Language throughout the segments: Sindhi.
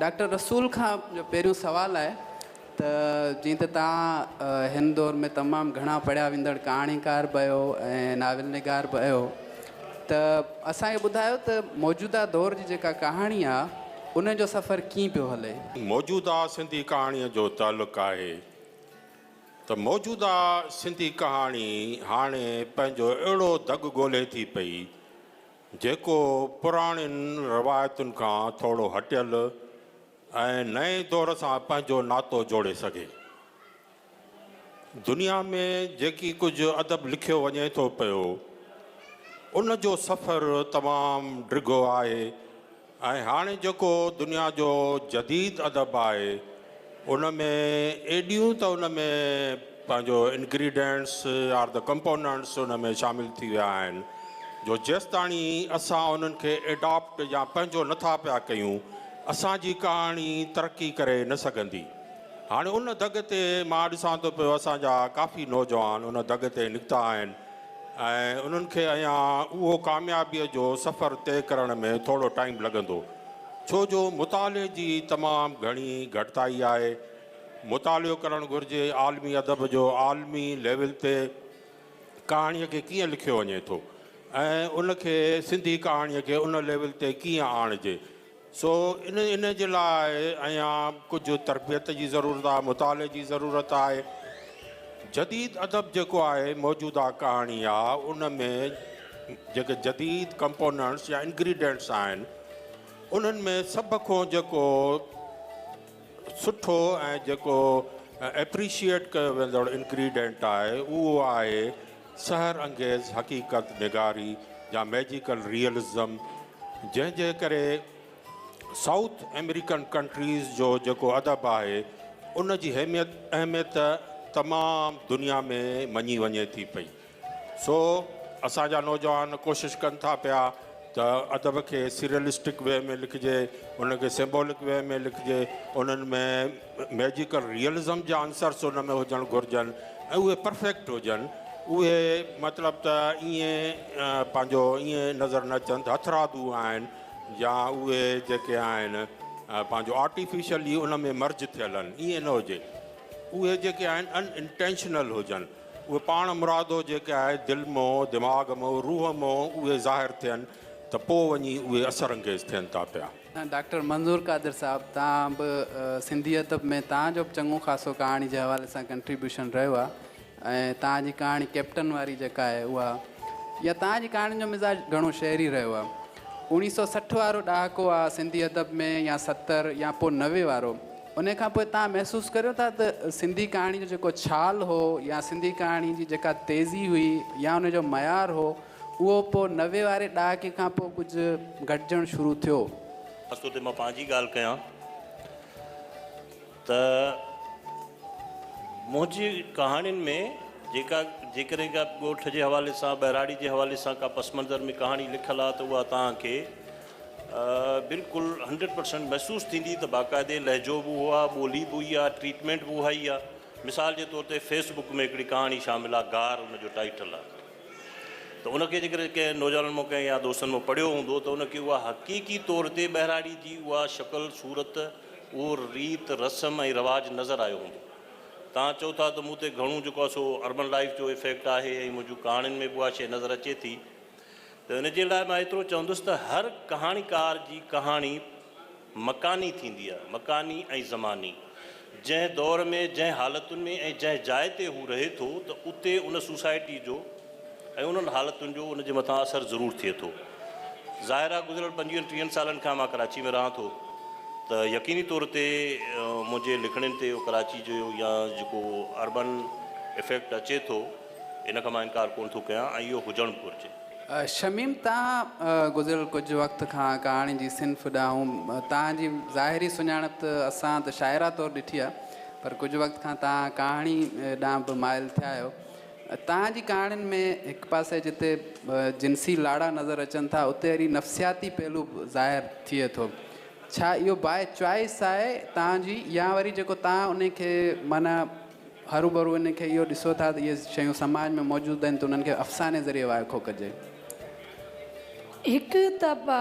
ڊاڪٽر رسول کان منهنجو پهريون سوال آهي ته جيئن ته توهان هن دور ۾ تمام گهڻا پڙهيا ويندڙ ڪهاڻيڪار به آهيو ۽ ناول نگار به آهيو ته اسان کي ٻڌايو ته موجوده دور جي جيڪا ڪهاڻي آهي ان جو سفر ڪيئن پيو هلي؟ موجوده سنڌي ڪهاڻيء جو تعلق آهي ته موجوده سنڌي ڪهاڻي هاڻي پنهنجو اهڙو دڳ ڳولي ٿي پئي جيڪو پراڻين روايتن کان ٿورو هٽيل ۽ نئين دور سان پنهنجو ناتو جوڙي سگهي. دنيا ۾ جيڪي ڪجهه ادب لکيو وڃي ٿو پيو، ان جو سفر تمام ڊگهو آهي ۽ هاڻي جيڪو دنيا جو جديد ادب آهي، ان ۾ ايڏيون ته ان ۾ پنهنجو انگريڊينٽس آر the components ان ۾ شامل ٿي ويا آهن جو جيستاڻي اسان انهن کي ايڊاپٽ يا پنهنجو نٿا پيا ڪيون اسان جي ڪهاڻي ترقي ڪري نه سگهندي. هاڻي ان دڳ تي مان ڏسان ٿو پيو اسان جا ڪافي نوجوان ان دڳ تي نڪتا آهن ۽ انهن کي اڃا اهو ڪاميابيء جو سفر طئي ڪرڻ ۾ ٿورو ٽائيم لڳندو ڇو جو مطالعي جي تمام گهڻي گهٽتائي آهي. مطالعو ڪرڻ گهرجي عالمي ادب جو عالمي ليول تي ڪهاڻيء کي ڪيئن لکيو وڃي ٿو ۽ ان کي سنڌي ڪهاڻيء کي ان ليول تي ڪيئن آڻجي سو ان ان جي لاء اڃا ڪجهه تربيت جي ضرورت آهي، مطالعي جي ضرورت آهي. جديد ادب جيڪو آهي موجوده ڪهاڻي آ ان ۾ جيڪي جديد ڪمپوننٽس يا انگريڊينٽس آهن انهن ۾ سڀ کان جيڪو سٺو ۽ جيڪو ايپريشيئيٽ ڪيو ويندڙ انگريڊينٽ آهي اهو آهي سحر انگيز حقيقت نگاري يا ميجيڪل ريئلزم جنهن جي ڪري سائوٿ آمريڪن ڪنٽريز جو جيڪو ادب آهي ان جي اهميت تمام دنيا ۾ مڃي وڃي ٿي پئي. سو اسان جا نوجوان ڪوشش ڪن ٿا پيا ته ادب کي سريئلسٽڪ وي ۾ لکجي، ان کي سمبولڪ وي ۾ لکجي، انهن ۾ ميجيڪل ريئلزم جا عنصرس ان ۾ هجڻ گهرجن ۽ اهي پرفيڪٽ هجن، اهي مطلب ته ائين پنهنجو ائين نظر نه اچن ته هٿرادو آهن يا اهي جيڪي آهن پنهنجو آرٽيفيشلي ان ۾ مرج ٿيل آهن، ائين نه هجي، اهي جيڪي آهن ان انٽينشنل هجن. اهي پاڻ مرادو جيڪي آهي دل مون، دماغ مون، روح مون اهي ظاهر ٿين ته پوء وڃي اهي اثر انگيز ٿين ٿا پيا. ڊاڪٽر منظور قادر صاحب توهان به سنڌي ادب ۾ توهان جو به چڱو خاصو ڪهاڻي جي حوالي سان ڪنٽريبيوشن رهيو آهي ۽ توهان جي ڪهاڻي ڪئپٽن واري جيڪا آهي اها يا توهان جي ڪهاڻين جو مزاج گهڻو شعري رهيو آهي. اوڻيهه سو 60 وارو ڏهاڪو آهي سنڌي ادب ۾ يا 70 يا پوء 90 وارو. انهيء کان پوء توهان محسوس ڪريو ٿا ته سنڌي ڪهاڻي جو جيڪو ڇال هو يا سنڌي ڪهاڻي جي جيڪا تيزي هئي يا ان جو معيار هو اهو پوء 90 واري ڏهاڪي کان پوء ڪجهه گهٽجڻ شروع ٿيو. خاص طور تي مان پنهنجي ڳالهه ڪيان ته منهنجي ڪهاڻين ۾ جيڪا جيڪڏهن ڪا ڳوٺ جي حوالي سان ٻهراڙي جي حوالي سان ڪا پس منظر ۾ ڪهاڻي لکيل آهي ته اها توهان کي بلڪل هنڊريڊ پرسنٽ محسوس ٿيندي ته باقاعدي لهجو به اهو آهي، ٻولي به اهي آهي، ٽريٽمينٽ به اها ئي آهي. مثال جي طور تي فيس بڪ ۾ هڪڙي ڪهاڻي شامل آهي گار ان جو ٽائيٽل آهي ته ان کي جيڪڏهن ڪنهن نوجوانن مان ڪنهن يا دوستن مان پڙهيو هوندو ته ان کي اها حقيقي طور تي ٻهراڙي جي اها شڪل صورت اهو ريت رسم ۽ رواج نظر آيو هوندو. توهان چئو ٿا ته مون تي گهڻو جيڪو آهي سو اربن لائيف جو افيڪٽ آهي ۽ منهنجون ڪهاڻين ۾ به اها شيء نظر اچي ٿي. ته ان جي لاء مان ايترو چوندس ته هر ڪهاڻيڪار جي ڪهاڻي مڪاني ٿيندي آهي، مڪاني ۽ زماني. جنهن دور ۾، جنهن حالتن ۾ ۽ جنهن جاء تي هو رهي ٿو ته اتي ان سوسائٽي جو ۽ انهن حالتن جو ان جي مٿان اثر ضرور ٿئي ٿو. ظاهر آهي گذريل پنجويهن ٽيهن سالن کان مان ڪراچي ۾ رهان ٿو ته يقيني طور تي منهنجي لکڻين تي اهو ڪراچي جو يا جيڪو اربن افيڪٽ اچي ٿو، ان کان مان انڪار ڪونه ٿو ڪيان ۽ اهو هجڻ به گهرجي. شميم توهان گذريل ڪجهه وقت کان ڪهاڻي جي صنف ڏانهن توهان جي ظاهري سڃاڻپ ته اسان ته شاعره طور ڏٺي آهي پر ڪجهه وقت کان توهان ڪهاڻي ڏانهن به مائل ٿيا آهيو توهان جي ڪهاڻين ۾ هڪ پاسي جتي جنسي لاڙا نظر اچن ٿا اتي وري نفسياتي پهلو به ظاهر ٿئي ٿو ڇا اهو باء چوائس آهي توهان جي يا وري جيڪو توهان انهي کي معنيٰ هروڀرو انهن کي اهو ڏسو ٿا ته اهي شيون سماج ۾ موجود آهن ته انهن کي افساني ذريعي وائکو ڪجي. هڪ ته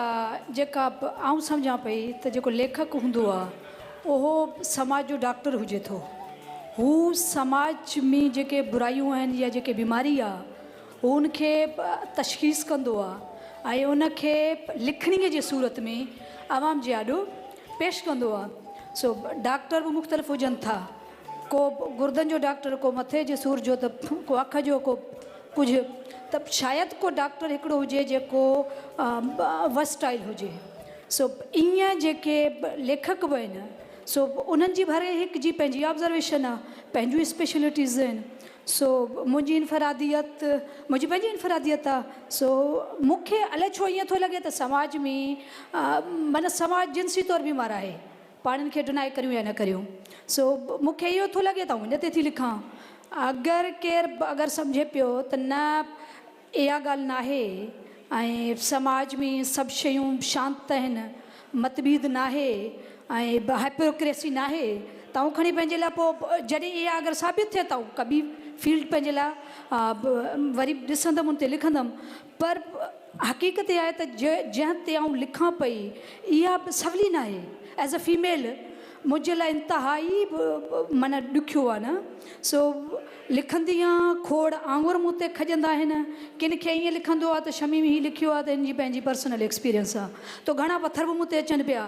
جيڪا آئون سمجهان پئي ته جيڪو ليکڪ هوندو آ اهو سماج جو ڊاڪٽر هجي ٿو. هو سماج ۾ جيڪي برايون آهن يا جيڪي بيماري آ هو ان کي تشخيص ڪندو آ ۽ ان کي لکڻي جي صورت ۾ عوام جي آڏو پيش ڪندو آ. سو ڊاڪٽر به مختلف هجن ٿا. ڪو گردن جو ڊاڪٽر، ڪو مٿي جي سور جو ته ڪو اک جو، ڪو ڪجهه ته شايد ڪو ڊاڪٽر هڪڙو هجي جيڪو ورسٽائل هجي. سو ائين جيڪي ليکڪ به آهن سو انهن جي به هر هڪ جي پنهنجي آبزرويشن آهي، پنهنجون اسپيشلٽيز آهن. سو منهنجي انفراديت منهنجي پنهنجي انفراديت آهي. سو مون کي الائي ڇو ائين ٿو لڳي ته سماج ۾ معنيٰ سماج جنسي طور بيمار آهي. پاڻ ان کي ڊنائي ڪريون يا نه ڪريون سو مون کي اهو ٿو لڳي ته آئون ان تي ٿي لکان. اگر ڪير اگر سمجهي پيو ته نه اها ڳالهه ناهي ۽ سماج ۾ سڀ شيون شانت آهن، متڀيد ناهي ۽ هائپوڪريسي ناهي ته آئون کڻي پنهنجي لاء پوء جڏهن اها اگر ثابت ٿئي ته آئون ڪا ٻي فيلڊ پنهنجي لاء وري ڏسندم ان تي لکندم پر حقيقت اها آهي ته جنهن تي آئون لکان پئي اها به سولي ناهي. ايز اي فيميل منهنجي لاء انتهائي معنيٰ ڏکيو آهي نه. سو لکندي آهيان کوڙ آڱر مون تي کڄندا آهن. ڪن کي ائين لکندو آهي ته شميم هي لکيو آهي ته هن جي پنهنجي پرسنل ايڪسپيرينس آهي ته گهڻا پٿر به مون تي اچن پيا.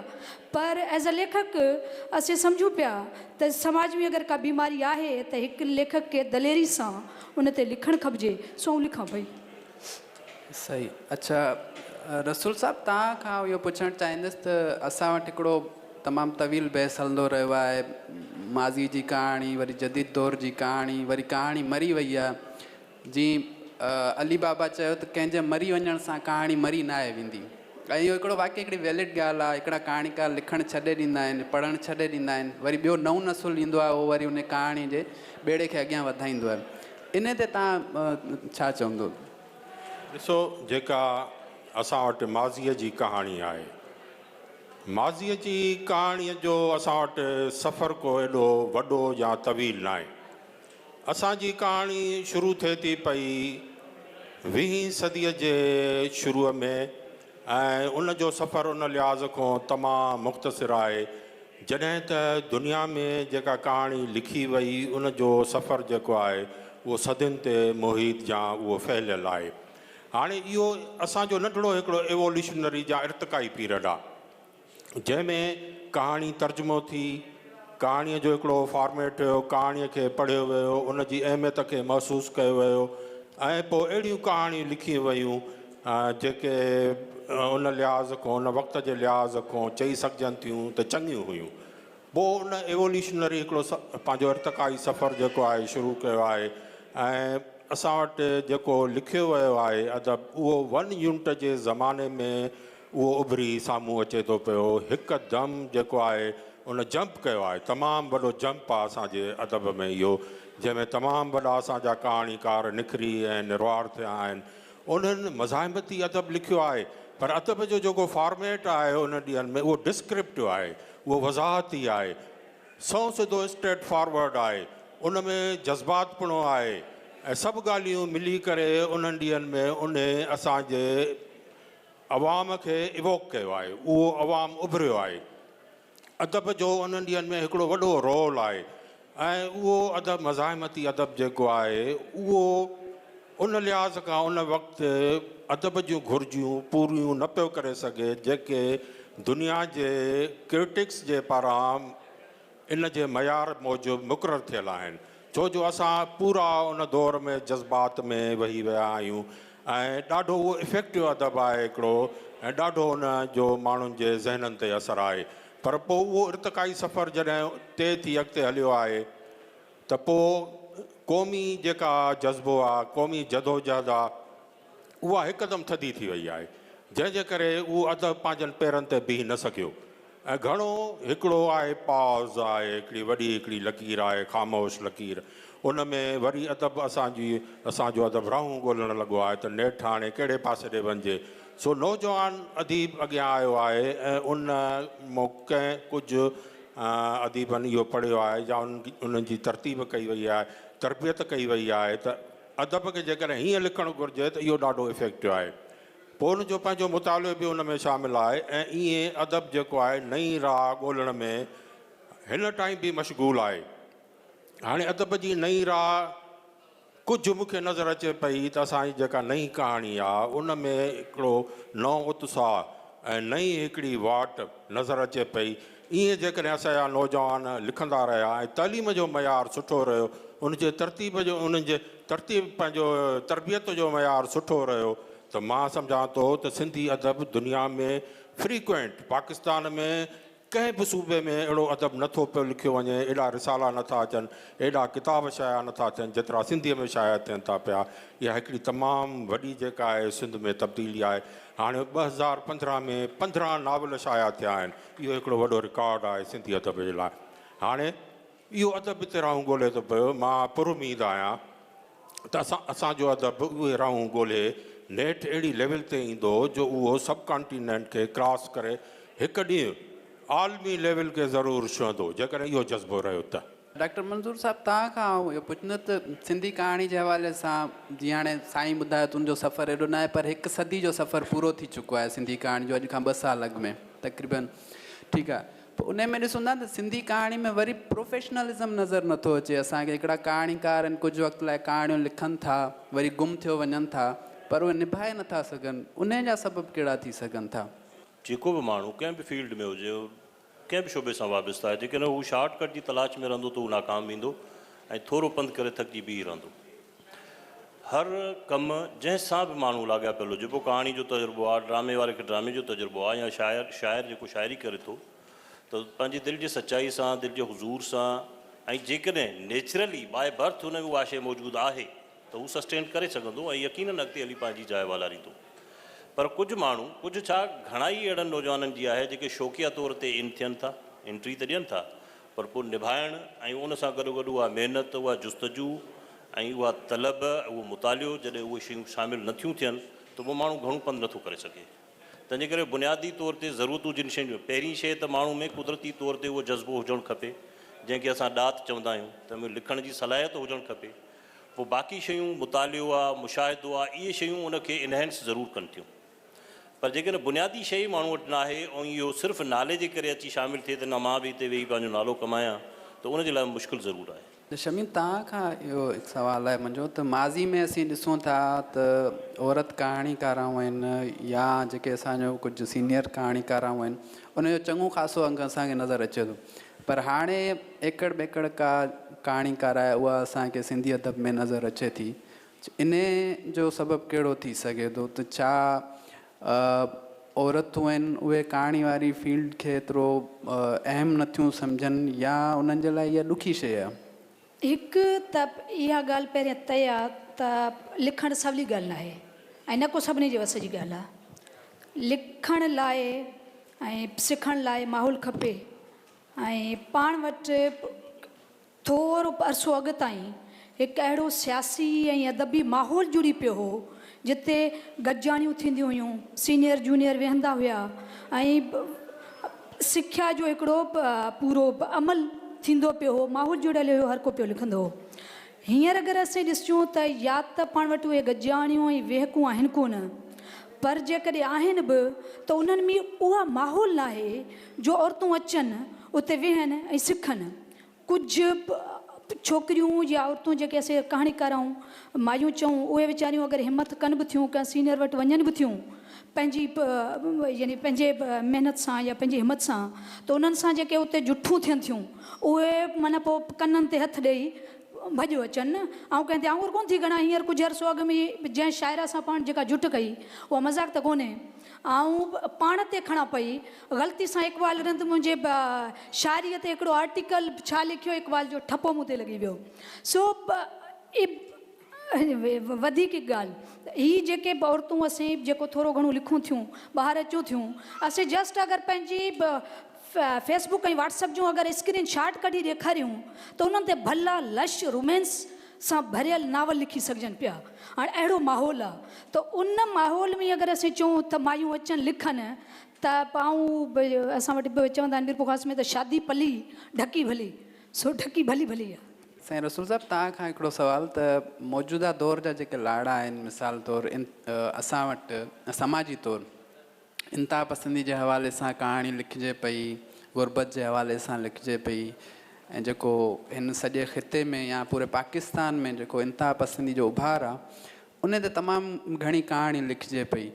پر ايز اي ليکڪ اسين سمجهون پيا ته سماج ۾ اگر ڪا بيماري آهي ته هڪ ليکڪ کي دليري سان ان تي لکڻ کپجي سو آئون لکان پئي. صحيح اڇا رسول صاحب توهان کان اهو پڇڻ چاهيندس ته اسان وٽ هڪڙو تمام طويل بحث هلندو رهيو آهي ماضي جي ڪهاڻي وري جديد دور جي ڪهاڻي وري ڪهاڻي مري وئي آهي جي علي بابا چيو ته ڪنهن جي مري وڃڻ سان ڪهاڻي مري ناهي ويندي ۽ اهو هڪڙو واقعي هڪڙي ويلڊ ڳالهه آهي هڪڙا ڪهاڻيڪار لکڻ ڇڏي ڏيندا آهن پڙهڻ ڇڏي ڏيندا آهن وري ٻيو نئون نسل ايندو آهي اهو وري ان ڪهاڻي جي ٻيڙي کي اڳيان وڌائيندو آهي انهي تي توهان ڇا چوندو؟ ڏسو جيڪا اسان وٽ ماضيء جي ڪهاڻي آهي. ماضيء جي ڪهاڻيء جو اسان وٽ سفر ڪو ايڏو وڏو يا طويل ناهي. اسان جي ڪهاڻي شروع ٿئي ٿي پئي ويهين صديء جي شروع ۾ ۽ ان جو سفر ان لحاظ کان تمام مختصر آهي. جڏهن ته دنيا ۾ جيڪا ڪهاڻي لکي وئي ان جو سفر جيڪو آهي اهو صدين تي محيط يا اهو ڦهليل آهي. هاڻي اهو اسان جو ننڍڙو هڪڙو ايووليوشنري يا ارتقائي پيرڊ آهي جنهن ۾ ڪهاڻي ترجمو ٿي، ڪهاڻيء جو هڪڙو فارميٽ هيو، ڪهاڻيء کي پڙهيو ويو، ان جي اهميت کي محسوس ڪيو ويو ۽ پوء اهڙيون ڪهاڻيون لکيون ويون جيڪي ان لحاظ کان ان وقت جي لحاظ کان چئي سگهجن ٿيون ته چڱيون هيون. پوء ان ايووليوشنري هڪڙو پنهنجو ارتقائي سفر جيڪو آهي شروع ڪيو آهي ۽ اسان وٽ جيڪو لکيو ويو آهي ادب اهو ون يونٽ جي زماني ۾ اهو اڀري سامهون اچي ٿو پيو. هڪدم جيڪو آهي ان جمپ ڪيو آهي. تمام وڏو جمپ آهي اسان جي ادب ۾ اهو جنهن ۾ تمام وڏا اسان جا ڪهاڻيڪار نکري ۽ نروار ٿيا آهن. انهن مزاحمتي ادب لکيو آهي پر ادب جو جيڪو فارميٽ آهي انهن ڏينهن ۾ اهو ڊسڪرپٽو آهي، اهو وضاحتي آهي، سنئون سڌو اسٽريٽ فارورڊ آهي، ان ۾ جذبات پڻو آهي ۽ سڀ ڳالهيون ملي ڪري انهن ڏينهن ۾ انهي اسان جي عوام کي ايووڪ ڪيو آهي، اهو عوام اڀريو آهي. ادب جو انهن ڏينهن ۾ هڪڙو وڏو رول آهي ۽ اهو ادب مزاحمتي ادب جيڪو آهي اهو ان لحاظ کان ان وقت ادب جون گهرجون پوريون نه پيو ڪري سگهي جيڪي دنيا جي ڪرٽڪس جي پاران ان جي معيار موجب مقرر ٿيل آهن ڇو جو اسان پورا ان دور ۾ جذبات ۾ وهي ويا آهيون ۽ ڏاڍو اهو افيڪٽو ادب آهي هڪڙو ۽ ڏاڍو ان جو ماڻهن جي ذهنن تي اثر آهي پر پوء اهو ارتقائي سفر جڏهن طئي ٿي اڳتي هليو آهي ته پوء قومي جيڪا جذبو آهي قومي جدوجهد آهي اها هڪدم ٿڌي ٿي وئي آهي، جنهن جي ڪري اهو ادب پنهنجن پيرن تي بيهي نه سگهيو ۽ گهڻو هڪڙو آهي پاز آهي، هڪڙي وڏي هڪڙي لڪير آهي، خاموش لڪير، ان ۾ وري ادب اسان جي اسان جو ادب راهون ڳولڻ لڳو آهي ته نيٺ هاڻي ڪهڙي پاسي ڏي وڃجي، سو نوجوان اديب اڳيان آيو آهي ۽ ان مان ڪنهن ڪجهه اديبن اهو پڙهيو آهي يا انهن جي ترتيب ڪئي وئي آهي، تربيت ڪئي وئي آهي ته. ادب کي جيڪڏهن هيئن لکڻ گهرجي ته اهو ڏاڍو افيڪٽو آهي. پوء ان جو پنهنجو مطالعو به ان ۾ شامل آهي ۽ ائين ادب جيڪو آهي نئين راهه ڳولڻ ۾ هن ٽائيم به مشغول آهي. هاڻي ادب جي نئين راهه ڪجهه مون کي نظر اچي پئي ته اسان جي جيڪا نئين ڪهاڻي آهي ان ۾ هڪڙو نئون اتساهه ۽ نئين هڪڙي واٽ نظر اچي پئي. ائين جيڪڏهن اسان جا نوجوان لکندا رهيا ۽ تعليم جو معيار سٺو رهيو، ان جي ترتيب جو انهن جي ترتيب پنهنجو تربيت جو معيار سٺو رهيو ته مان سمجهان ٿو ته سنڌي ادب دنيا ۾ فريڪوئنٽ پاڪستان ۾ ڪنهن به صوبي ۾ اهڙو ادب نه ٿو پيو لکيو وڃي، ايڏا رسالا نه ٿا اچن، ايڏا ڪتاب شايع نه ٿا ٿين جيترا سنڌيء ۾ شايع ٿين ٿا پيا. اها هڪڙي تمام وڏي جيڪا آهي سنڌ ۾ تبديلي آهي. هاڻي 2015 ۾ 15 ناول شايع ٿيا آهن. اهو هڪڙو وڏو رڪارڊ آهي سنڌي ادب جي لاء. هاڻي اهو ادب به ته راهون ڳولي ٿو پيو. مان پراميد آهيان ته اسان اسان جو ادب اهي راهون ڳولي نيٺ اهڙي ليول تي ايندو جو اهو سب ڪانٽيننٽ کي ڪراس ڪري هڪ ڏينهن عالمي ليول کي ضرور ڇهندو جيڪڏهن اهو جذبو رهيو ته. ڊاڪٽر منظور صاحب توهان کان آئون اهو پڇندس ته سنڌي ڪهاڻي جي حوالي سان جيئن هاڻي سائين ٻڌايو ته ان جو سفر ايڏو ناهي پر هڪ صدي جو سفر پورو ٿي چڪو آهي سنڌي ڪهاڻي جو اڄ کان ٻه سال اڳ ۾ تقريبن ٺيڪ آهي پوء انهي ۾ ڏسون ٿا ته سنڌي ڪهاڻي ۾ وري پروفيشنلزم نظر نٿو اچي اسان کي هڪڙا ڪهاڻيڪار آهن ڪجهه وقت لاء ڪهاڻيون لکن ٿا وري گم ٿيو وڃن ٿا پر اهي نڀائي نٿا سگهن انهي جا سبب ڪهڙا ٿي سگهن ٿا؟ جيڪو به ماڻهو ڪنهن به فيلڊ ۾ هجي ڪنهن به شعبي سان وابسته آهي، جيڪڏهن هو شارٽ ڪٽ جي تلاش ۾ رهندو ته هو ناڪام ويندو ۽ ٿورو پنڌ ڪري ٿڪجي بيهي رهندو. هر ڪم جنهن سان به ماڻهو لاڳاپيل هجي، پوء ڪهاڻي جو تجربو آهي، ڊرامي واري کي ڊرامي جو تجربو آهي يا شاعر شاعر جيڪو شاعري ڪري ٿو ته پنهنجي دل جي سچائي سان، دل جي حضور سان ۽ جيڪڏهن نيچرلي باء برٿ هن ۾ اها شيء موجود آهي ته هو سسٽين ڪري سگهندو ۽ يقينن اڳتي هلي پنهنجي جاء والاريندو. پر ڪجهه ماڻهو، ڪجهه ڇا گهڻائي اهڙن نوجوانن جي آهي جيڪي شوقيه طور تي ان ٿين ٿا، انٽري ته ڏين ٿا پر پوء نڀائڻ ۽ ان سان گڏوگڏ اها محنت، اها جستجو ۽ اها طلب، اهو مطالعو جڏهن اهي شيون شامل نه ٿيون ٿين ته پوء ماڻهو گهڻو پنڌ نه ٿو ڪري سگهي. تنهنجي ڪري بنيادي طور تي ضرورتون جن شين جون، پهرين شيء ته ماڻهو ۾ قدرتي طور تي اهو جذبو هجڻ کپي جنهن کي اسان ڏات چوندا آهيون، تنهن ۾ لکڻ جي صلاحيت هجڻ کپي. پوء باقي شيون، مطالعو آ، مشاهدو آ، اهي شيون ان کي انهينس ضرور ڪن ٿيون. پر جيڪڏهن بنيادي شيء ئي ماڻهو وٽ ناهي ۽ اهو صرف نالي جي ڪري اچي شامل ٿئي ته نه مان به هتي ويهي پنهنجو نالو ڪمايان ته ان جي لاء مشڪل ضرور آهي. شميم توهان کان اهو هڪ سوال آهي منهنجو ته ماضي ۾ اسين ڏسون ٿا ته عورت ڪهاڻيڪارائون آهن يا جيڪي اسان جو ڪجهه سينيئر ڪهاڻيڪارائون آهن ان جو چڱو خاصو انگ اسان کي نظر اچي ٿو پر هاڻي ايڪڙ ٻيڪڙ ڪا ڪهاڻيڪار آهي اها اسان کي سنڌي ادب ۾ نظر اچي ٿي. انهي جو سبب ڪهڙو ٿي سگهي ٿو ته ڇا عورتون آهن اهي ڪهاڻي واري فيلڊ کي ايترو اهم نٿيون سمجهن يا انهن جي لاء اها ڏکي شيء آهي؟ هڪ ته اها ڳالهه پهرين طئي آهي ته لکڻ سولي ڳالهه ناهي ۽ نه ڪو سڀني جي وس جي ڳالهه آهي. لکڻ لاء ۽ سکڻ لاء ماحول کپي ۽ پاڻ وٽ ٿورو عرصو اڳ تائين هڪ اهڙو سياسي ۽ ادبي ماحول جڙي پيو هو جتي گڏجاڻيون ٿينديون هيون، سينيئر جونيئر ويهندا هيا ۽ سکيا جو هڪڙو پورو عمل ٿيندو پيو هو، ماحول جڙيل هيو، هر ڪو پيو لکندو هو. هينئر اگر اسين ڏسجون ته يا ته پاڻ وٽ اهي گڏجاڻيون ۽ ويهڪون آهن ڪونه، پر جيڪڏهن آهن به ته انهن ۾ اها ماحول ناهي جو عورتون اچن، اتي ويهن ۽ سکن. ڪجهه ڇوڪريون يا عورتون جيڪي اسين ڪهاڻيڪارائون مايون چئون، اهي ويچاريون اگر همٿ ڪن به ٿيون، ڪنهن سينئر وٽ وڃن به ٿيون پنهنجي يعني پنهنجي محنت سان يا پنهنجي همت سان ته انهن سان جيڪي اتي جٺون ٿين ٿيون، اهي معنيٰ پوء ڪنن تي هٿ ڏيئي ڀڄيو اچن. آئون ڪنهن تي آڱر ڪونه ٿي ڳڻان. هينئر ڪجهه عرصو اڳ ۾ جنهن شاعره سان پاڻ جيڪا جٺ ڪئي، اها مذاق ته ڪونهي. آئون پاڻ تي کڻان پئي. غلطي سان اقبال رند منهنجي شاعريء تي هڪڙو آرٽيڪل ڇا لکيو، اقبال جو ٺپو مون تي لڳي ويو. سو وڌيڪ هڪ ڳالهه، هي جيڪي به عورتون اسين جيڪو ٿورو گهڻو لکون ٿيون، ٻاهر اچون ٿيون، اسين جسٽ اگر پنهنجي فيس بڪ ۽ واٽس اپ جون اگر اسڪرين شاٽ ڪڍي ڏيکاريون ته انهن تي ڀلا لش رومانس سان ڀريل ناول لکي سگهجن پيا. هاڻ اهڙو ماحول آ ته ان ماحول ۾ اگر اسين چئون ته مايون اچن لکن ته آئون اسان وٽ به چوندا آهن ميرپورخاص ۾ ته شادي پلي ڍڪي ڀلي سو ڍڪي ڀلي ڀلي آ. سائين رسول صاحب توهان کان هڪڙو سوال ته موجوده دور جا جيڪي لاڙا آهن مثال طور اسان وٽ سماجي طور انتها پسندي جي حوالي سان ڪهاڻي لکجي پئي غربت جي حوالي سان لکجي پئي ۽ جيڪو هن سڄي خطي ۾ يا پوري پاڪستان ۾ جيڪو انتها پسندي جو اڀار آهي ان تي تمام گهڻي ڪهاڻي لکجي پئي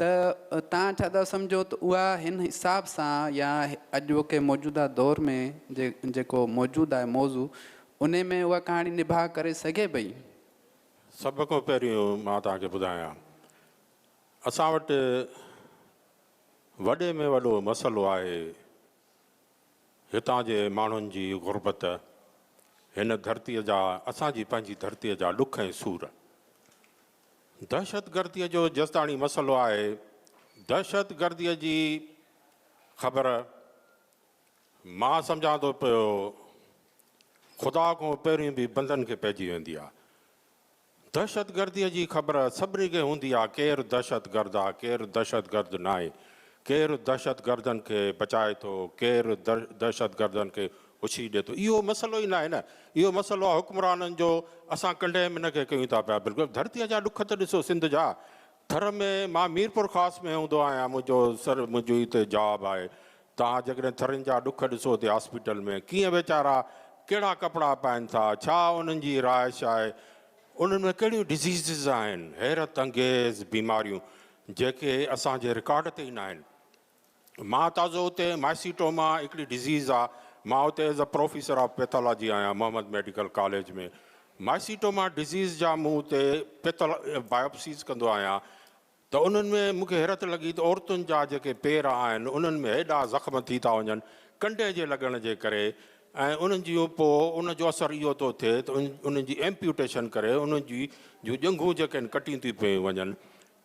ته توهان ڇا ٿا سمجهو ته اها هن حساب سان يا اڄوڪي موجوده دور ۾ جيڪو موجود آهي موضوع انهي ۾ اها ڪهاڻي نڀاء ڪري سگهي پئي؟ سڀ کان پهريون مان توهان کي ٻڌايان اسان وٽ وڏي ۾ وڏو مسئلو آهي هتان جي ماڻهن جي غربت، هن ڌرتيء جا اسان جي پنهنجي ڌرتيء جا ڏک ۽ سور. دهشتگرديء جو جستاڻي مسئلو آهي. دهشتگرديء جي خبر مان سمجهان ٿو پيو خدا کان پهريون به بندن کي پئجي ويندي آهي. دهشتگرديء جي خبر سڀني کي هوندي آهي ڪير دهشتگرد آهي ڪير دهشتگرد ناهي، ڪير دهشتگردن کي بچائي ٿو ڪير دهشتگردن کي هوشي ڏي ٿو. اهو مسئلو ئي ناهي نه. اهو مسئلو آهي حڪمرانن جو. اسان ڪنڊيم ان کي ڪيون ٿا پيا. بلڪل ڌرتيء جا ڏک ته ڏسو سنڌ جا. ٿر ۾ مان ميرپورخاص ۾ هوندو آهيان منهنجو سر منهنجو اتي جاب آهي. توهان جيڪڏهن ٿرين جا ڏک ڏسو اتي هاسپيٽل ۾ ڪيئن ويچارا ڪهڙا ڪپڙا پائن ٿا ڇا انهن جي رهائش آهي انهن ۾ ڪهڙيون ڊزيزز آهن حيرت انگيز بيماريون جيڪي اسان جي رڪارڊ تي ئي ناهن. مان تازو اتي مائسيٽوما هڪڙي ڊزيز آ مان اتي as a professor of pathology آهيان محمد ميڊيڪل ڪاليج ۾ مائسيٽوما ڊزيز جا مون اتي پيٿال بايوپسيز ڪندو آهيان ته انهن ۾ مون کي حيرت لڳي ته عورتن جا جيڪي پير آهن انهن ۾ هيڏا زخم ٿي ٿا وڃن ڪنڊي جي لڳڻ جي ڪري ۽ انهن جون پوء ان جو اثر اهو ٿو ٿئي ته انهن جي ايمپيوٽيشن ڪري انهن جي جون ڄنگهون جيڪي آهن ڪٽيون ٿيون پيون وڃن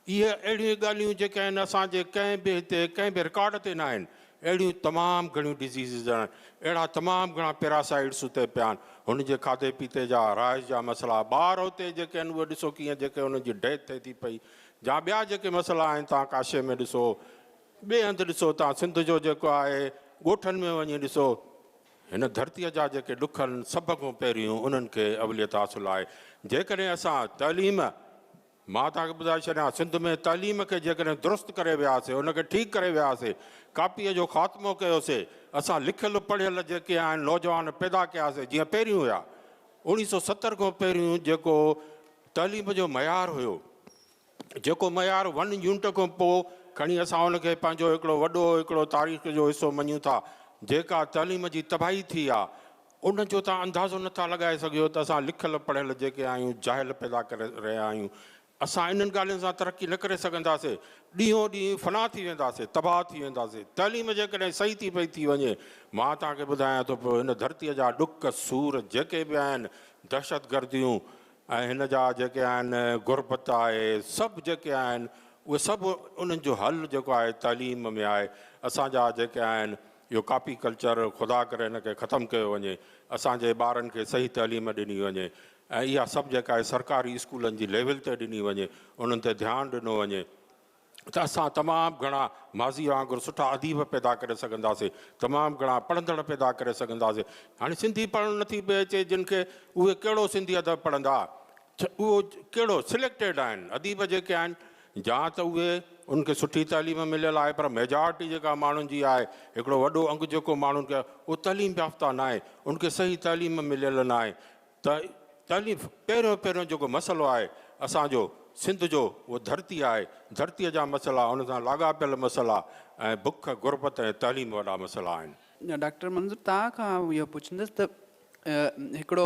اهي اهڙيون ڳالهيون جيڪي آهن اسان جي ڪنهن به هتي ڪنهن به رڪارڊ تي نه آهن. اهڙيون تمام گهڻيون ڊزيزز آهن. اهڙا تمام گهڻا پيراسائيٽس اتي پيا آهن. هن جي کاڌي پيتي جا، رهائش جا مسئلا، ٻار اتي جيڪي آهن اهي ڏسو ڪيئن جيڪي انهن جي ڊيٿ ٿئي ٿي پئي جا ٻيا جيڪي مسئلا آهن توهان ڪاشي ۾ ڏسو ٻئي هنڌ ڏسو توهان سنڌ جو جيڪو آهي ڳوٺن ۾ وڃي ڏسو هن ڌرتيء جا جيڪي ڏک آهن سڀ کان پهريون انهن کي اوليت حاصل آهي. جيڪڏهن اسان تعليم مان توهان کي ٻڌائي ڇڏيان، سنڌ ۾ تعليم کي جيڪڏهن درست ڪري وياسي، ان کي ٺيڪ ڪري وياسي، ڪاپيء جو خاتمو ڪيوسي، اسان لکيل پڙهيل جيڪي آهن نوجوان پيدا ڪياسي جيئن پهريون هيا، اوڻيهه سو ستر کان پهريون جيڪو تعليم جو معيار هيو، جيڪو معيار ون يونٽ کان پوء کڻي اسان ان کي پنهنجو هڪڙو وڏو هڪڙو تاريخ جو حصو مڃون ٿا، جيڪا تعليم جي تباهي ٿي آ، ان جو توهان اندازو نه ٿا لڳائي سگهيو ته اسان لکيل پڙهيل جيڪي آهيون جاهل پيدا ڪري رهيا آهيون. اسان انهن ڳالهين سان ترقي نه ڪري سگهنداسي. ڏينهون ڏينهن فنا ٿي وينداسي، تباهه ٿي وينداسي. تعليم جيڪڏهن صحيح ٿي پئي ٿي وڃي، مان توهان کي ٻڌايان ٿو پيو هن ڌرتيء جا ڏک سور جيڪي به آهن، دهشتگرديون ۽ هن جا جيڪي آهن غربت آهي، سڀ جيڪي آهن اهي سڀ انهن جو حل جيڪو آهي تعليم ۾ آهي. اسان جا جيڪي آهن اهو ڪاپي ڪلچر خدا ڪري ان کي ختم ڪيو وڃي، اسان جي ٻارن کي صحيح تعليم ڏني وڃي ۽ اها سڀ جيڪا آهي سرڪاري اسڪولن جي ليول تي ڏني وڃي، انهن تي ڌيان ڏنو وڃي ته اسان تمام گهڻا ماضي وانگر سٺا اديب پيدا ڪري سگهنداسين، تمام گهڻا پڙهندڙ پيدا ڪري سگهنداسين. هاڻي سنڌي پڙهڻ نٿي پئي اچي جن کي اهي ڪهڙو سنڌي ادب پڙهندا، اهو ڪهڙو سليڪٽيڊ آهن اديب جيڪي آهن جا ته اهي انهن کي سٺي تعليم مليل آهي پر ميجارٽي جيڪا ماڻهن جي آهي هڪڙو وڏو انگ جيڪو ماڻهن کي اهو تعليم يافته ناهي ان کي صحيح تعليم مليل ناهي ته تعليم پهريون پهريون جيڪو مسئلو آهي اسان جو سنڌ جو اهو ڌرتي آهي ڌرتي جا مسئلا ان سان لاڳاپيل مسئلا ۽ بک غربت ۽ تعليم وڏا مسئلا آهن. ڊاڪٽر منظور توهان کان آئون اهو پڇندس ته هڪڙو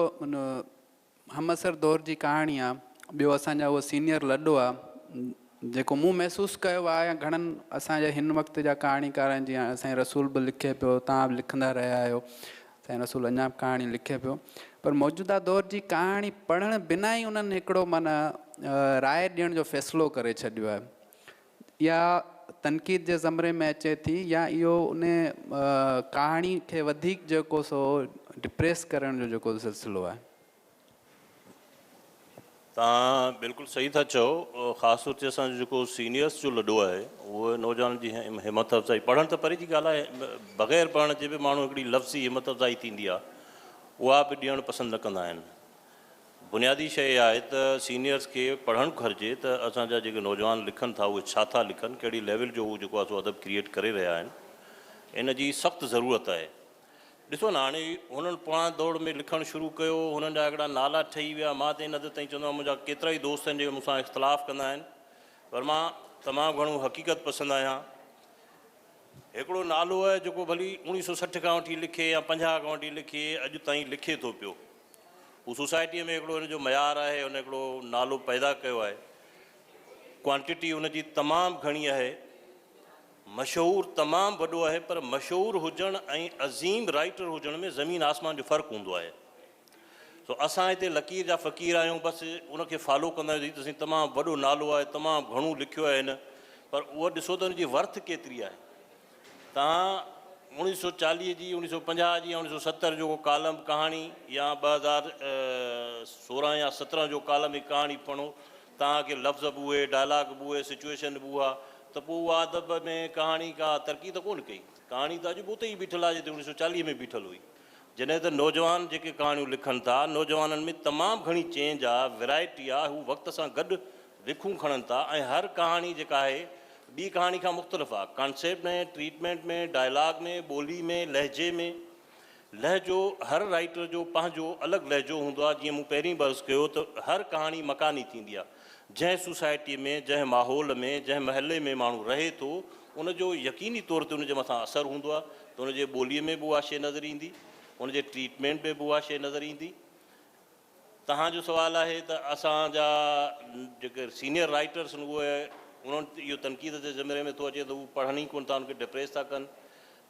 همعصر دور جي ڪهاڻي آ، ٻيو اسان جا اهو سينيئر لڏو آ، جيڪو مون محسوس ڪيو آ يا گهڻن اسان جا هن وقت جا ڪهاڻيڪار آهن جيئن سائين رسول به لکي پيو، توهان به لکندا رهيا آهيو، سائين رسول اڃا به ڪهاڻي لکي پيو پر موجوده دور جي ڪهاڻي پڙهڻ بنا ئي انهن هڪڙو معنيٰ راء ڏيڻ جو فيصلو ڪري ڇڏيو آهي. اها تنقيد جي زمري ۾ اچي ٿي يا اهو ان ڪهاڻي کي وڌيڪ جيڪو سو ڊپريس ڪرڻ جو جيڪو سلسلو آهي. توهان بلڪل صحيح ٿا چئو خاص طور تي اسان جو جيڪو سينيئرس جو لڏو آهي اهو نوجوانن جي همت افزائي پڙهڻ ته پري جي ڳالهه آهي بغير پڙهڻ جي به ماڻهو هڪڙي لفظي همت افزائي ٿيندي آهي. اها به ڏيڻ پسند نه ڪندا آهن. بنيادي شيء اها آهي ته سينيئرز کي پڙهڻ گهرجي ته اسان جا جيڪي نوجوان لکن ٿا اهي ڇا ٿا لکن، ڪهڙي ليول جو هو جيڪو آهي سو ادب ڪريئيٽ ڪري رهيا آهن. ان جي سخت ضرورت آهي. ڏسو نه هاڻي هنن پراڻ دور ۾ لکڻ شروع ڪيو، هنن جا هڪڙا نالا ٺهي ويا، مان ته ان حد تائين چوندو آهيان منهنجا ڪيترائي دوست آهن جيڪي مون سان اختلاف ڪندا آهن پر مان تمام گهڻو حقيقت پسند آهيان. هڪڙو نالو آهي جيڪو ڀلي اوڻيهه سو 60 کان وٺي لکي يا 50 کان وٺي لکي اڄ تائين لکي ٿو پيو. هو سوسائٽيء ۾ هڪڙو هن جو معيار آهي، هن هڪڙو نالو پيدا ڪيو آهي. ڪوانٽٽي هن جي تمام گهڻي آهي. مشهور تمام وڏو آهي پر مشهور هجڻ ۽ عظيم رائيٽر هجڻ ۾ زمين آسمان جو فرق هوندو آهي. سو اسان هتي لڪير جا فقير آهيون بس ان کي فالو ڪندا آهيون ته هي ته سائين تمام وڏو نالو آهي تمام گهڻو لکيو آهي هن پر اهو ڏسو ته ان جي ورٿ ڪيتري آهي. توهان 1940 جي 1950 جي يا 1970 جو ڪو ڪالم ڪهاڻي يا 2016 يا 17 جو ڪالم ۽ ڪهاڻي پڙهو توهان کي لفظ به اهي، ڊائلاگ به اهي، سچوئيشن به اها ته پوء اها ادب ۾ ڪهاڻي ڪا ترقي ته ڪونه ڪئي. ڪهاڻي ته اڄ به اتي ئي بيٺل آهي جتي 1940 ۾ بيٺل هئي. جڏهن ته نوجوان جيڪي ڪهاڻيون لکن ٿا، نوجوانن ۾ تمام گهڻي چينج آ، ورائٽي آ، هو وقت سان گڏ وکون کڻن ٿا ۽ هر ڪهاڻي جيڪا آهي ٻي ڪهاڻي کان مختلف آ. ڪانسيپٽ ۾، ٽريٽمينٽ ۾، ڊائلاگ ۾، ٻولي ۾، لهجي ۾. لهجو هر رائيٽر جو پنهنجو الڳ لهجو هوندو آهي جيئن مون پهرين به عرض ڪيو ته هر ڪهاڻي مڪاني ٿيندي آهي جنهن سوسائٽي ۾ جنهن ماحول ۾ جنهن محلي ۾ ماڻهو رهي ٿو ان جو يقيني طور تي ان جي مٿان اثر هوندو آهي ته ان جي ٻولي ۾ به اها شيء نظر ايندي ان جي ٽريٽمينٽ ۾ به اها شيء نظر ايندي. توهان جو سوال آهي ته اسان جا جيڪي سينيئر رائيٽرس آهن اهي انهن اهو تنقيد جي زمري ۾ ٿو اچي ته هو پڙهن ئي ڪونه ٿا ان کي ڊپريس ٿا ڪن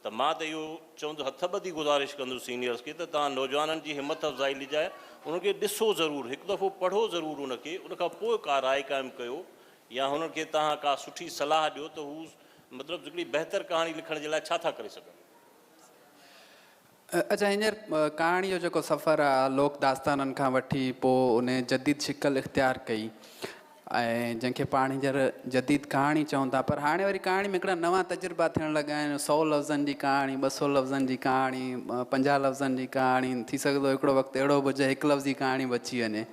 ته مان ته اهو چوندس هٿ ٻڌي گذارش ڪندس سينيئرس کي ته توهان نوجوانن جي همت افزائي لجاء انهن کي ڏسو ضرور هڪ دفعو پڙهو ضرور ان کي ان کان پوء ڪا راء قائم ڪيو يا هنن کي توهان ڪا سٺي صلاح ڏيو ته هو مطلب هڪڙي بهتر ڪهاڻي لکڻ جي لاء ڇا ٿا ڪري سگهن. اچا هينئر ڪهاڻي جو جيڪو سفر آ لوڪ داستانن کان وٺي پوء ان جديد شڪل اختيار ڪئي ۽ جنهن کي پاڻ هينئر جديد ڪهاڻي چئون ٿا پر هاڻي وري ڪهاڻي ۾ هڪڙا نوان تجربا ٿيڻ لڳا آهن سئو لفظن جي ڪهاڻي 200 لفظن جي ڪهاڻي 50 لفظن جي ڪهاڻي ٿي سگهي ٿو هڪڙو وقت اهڙو به هجي هڪ لفظي ڪهاڻي به اچي وڃي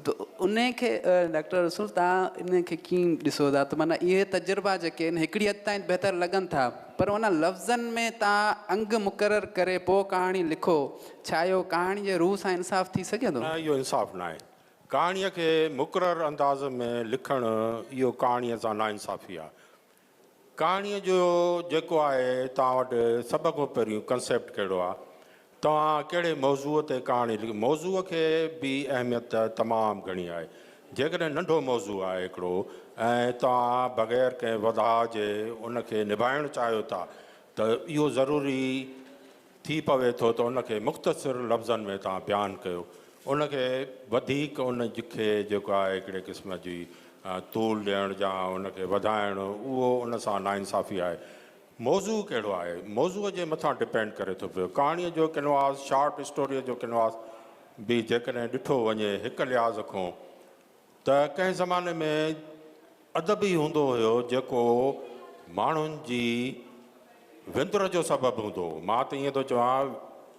ته انهي کي ڊاڪٽر رسول توهان انهي کي ڪيئن ڏسو ٿا ته معنيٰ اهي تجربا جيڪي آهن هڪڙي حد تائين بهتر لڳن ٿا پر ان لفظن ۾ توهان انگ مقرر ڪري پوء ڪهاڻي لکو ڇا اهو ڪهاڻي جي روح سان انصاف ٿي سگهي ٿو؟ نه اهو انصاف ناهي. ڪهاڻيء کي مقرر انداز ۾ لکڻ اهو ڪهاڻيء سان ناانصافي آهي. ڪهاڻيء جو جيڪو آهي توهان وٽ سڀ کان پهريون ڪنسيپٽ ڪهڙو آهي، توهان ڪهڙي موضوع تي ڪهاڻي لکي، موضوع کي به اهميت تمام گهڻي آهي. جيڪڏهن ننڍو موضوع آهي هڪڙو ۽ توهان بغير ڪنهن وڌاء جي ان کي نڀائڻ چاهيو ٿا ته اهو ضروري ٿي پوي ٿو ته ان کي مختصر لفظن ۾ توهان بيان ڪيو، ان کي وڌيڪ ان کي جيڪو آهي هڪڙي قسم جي طول ڏيڻ يا ان کي وڌائڻ اهو ان سان ناانصافي آهي. موضوع ڪهڙو آهي؟ موضوع جي مٿان ڊپينڊ ڪري ٿو پيو. ڪهاڻيء جو ڪنواس، شارٽ اسٽوريء جو ڪنواس به جيڪڏهن ڏٺو وڃي هڪ لحاظ کان ته ڪنهن زماني ۾ ادب ئي هوندو هيو جيڪو ماڻهن جي وندر جو سبب هوندو هو. مان ته ائين ٿو چوان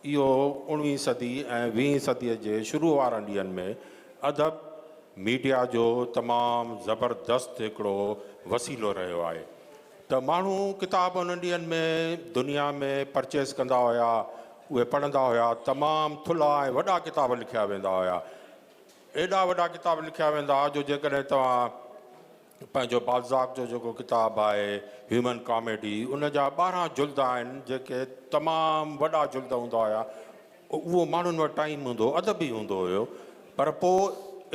اهو اڻويهين صدي ۽ ويهين صديء جي شروع وارن ڏينهن ۾ ادب ميڊيا جو تمام زبردست هڪڙو وسيلو رهيو آهي ته ماڻهو ڪتاب انهن ڏينهن ۾ دنيا ۾ پرچيز ڪندا هيا اهي پڙهندا هيا تمام ٿلها ۽ وڏا ڪتاب لکيا ويندا هيا. ايڏا وڏا ڪتاب لکيا ويندا ها جو جيڪڏهن توهان پنهنجو بالزاڪ جو جيڪو ڪتاب آهي هيومن ڪاميڊي ان جا 12 جلد آهن جيڪي تمام وڏا جلد هوندا هيا اهو ماڻهن وٽ ٽائيم هوندو هو ادب ئي هوندو هيو پر پوء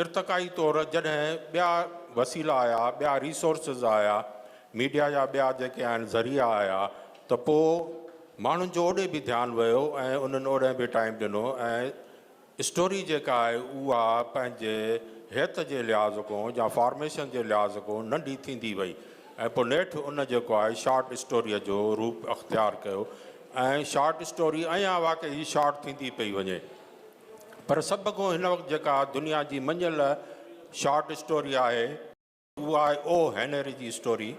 ارتقائي طور جڏهن ٻيا وسيلا آيا ٻيا ريسورسز آيا ميڊيا جا ٻيا جيڪي آهن ذريعا آيا ته پوء ماڻهن جو اوڏي به ڌيان ويو ۽ انهن اوڏي به ٽائيم ڏنو ۽ اسٽوري جيڪا آهي اها پنهنجي هيئت جي لحاظ کان يا فارميشن جي لحاظ کان ننڍي ٿيندي وئي ۽ پوء نيٺ ان جيڪو آهي شارٽ اسٽوريء جو روپ اختيار ڪيو ۽ شارٽ اسٽوري اڃا واقعي شارٽ ٿيندي پئي وڃي پر سڀ کان هن وقت جيڪا دنيا جي مڃيل شارٽ اسٽوري آهي. اها آهي او هينري جي اسٽوري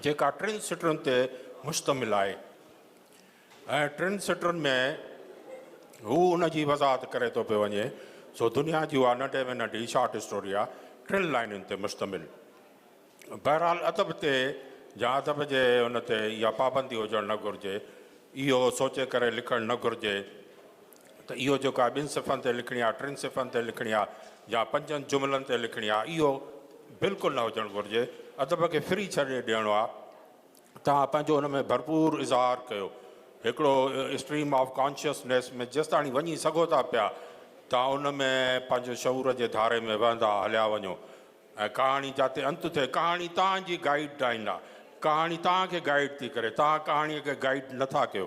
جيڪا ٽن سٽرن تي مشتمل آهي ۽ ٽن سٽرن ۾ هو ان جي وضاحت ڪري ٿو پيو وڃي. سو دنيا جي اها ننڍي ۾ ننڍي شارٽ اسٽوري آهي، ٽن لائنن تي مشتمل. بهرحال ادب تي يا ادب جي ان تي اها پابندي هجڻ نه گهرجي، اهو سوچي ڪري لکڻ نه گهرجي ته اهو جيڪو آهي ٻن صفحن تي لکڻي آهي، ٽن صفحن تي لکڻي آهي يا پنجن جملن تي لکڻي آهي، اهو بلڪل نه هجڻ گهرجي. ادب کي فري ڇڏي ڏيڻو آهي. توهان پنهنجو ان ۾ ڀرپور اظهار ڪيو. هڪڙو اسٽريم آف ڪانشسنيس ۾ جيستاڻي وڃي سگهو ٿا پيا، توهان ان ۾ پنهنجو شعور جي ڌاري ۾ وهندا هليا وڃو ۽ ڪهاڻي جاتي انت ٿئي، ڪهاڻي توهان جي گائيڊ لائين آ. ڪهاڻي توهان کي گائيڊ ٿي ڪري، توهان ڪهاڻيء کي گائيڊ نه ٿا ڪيو.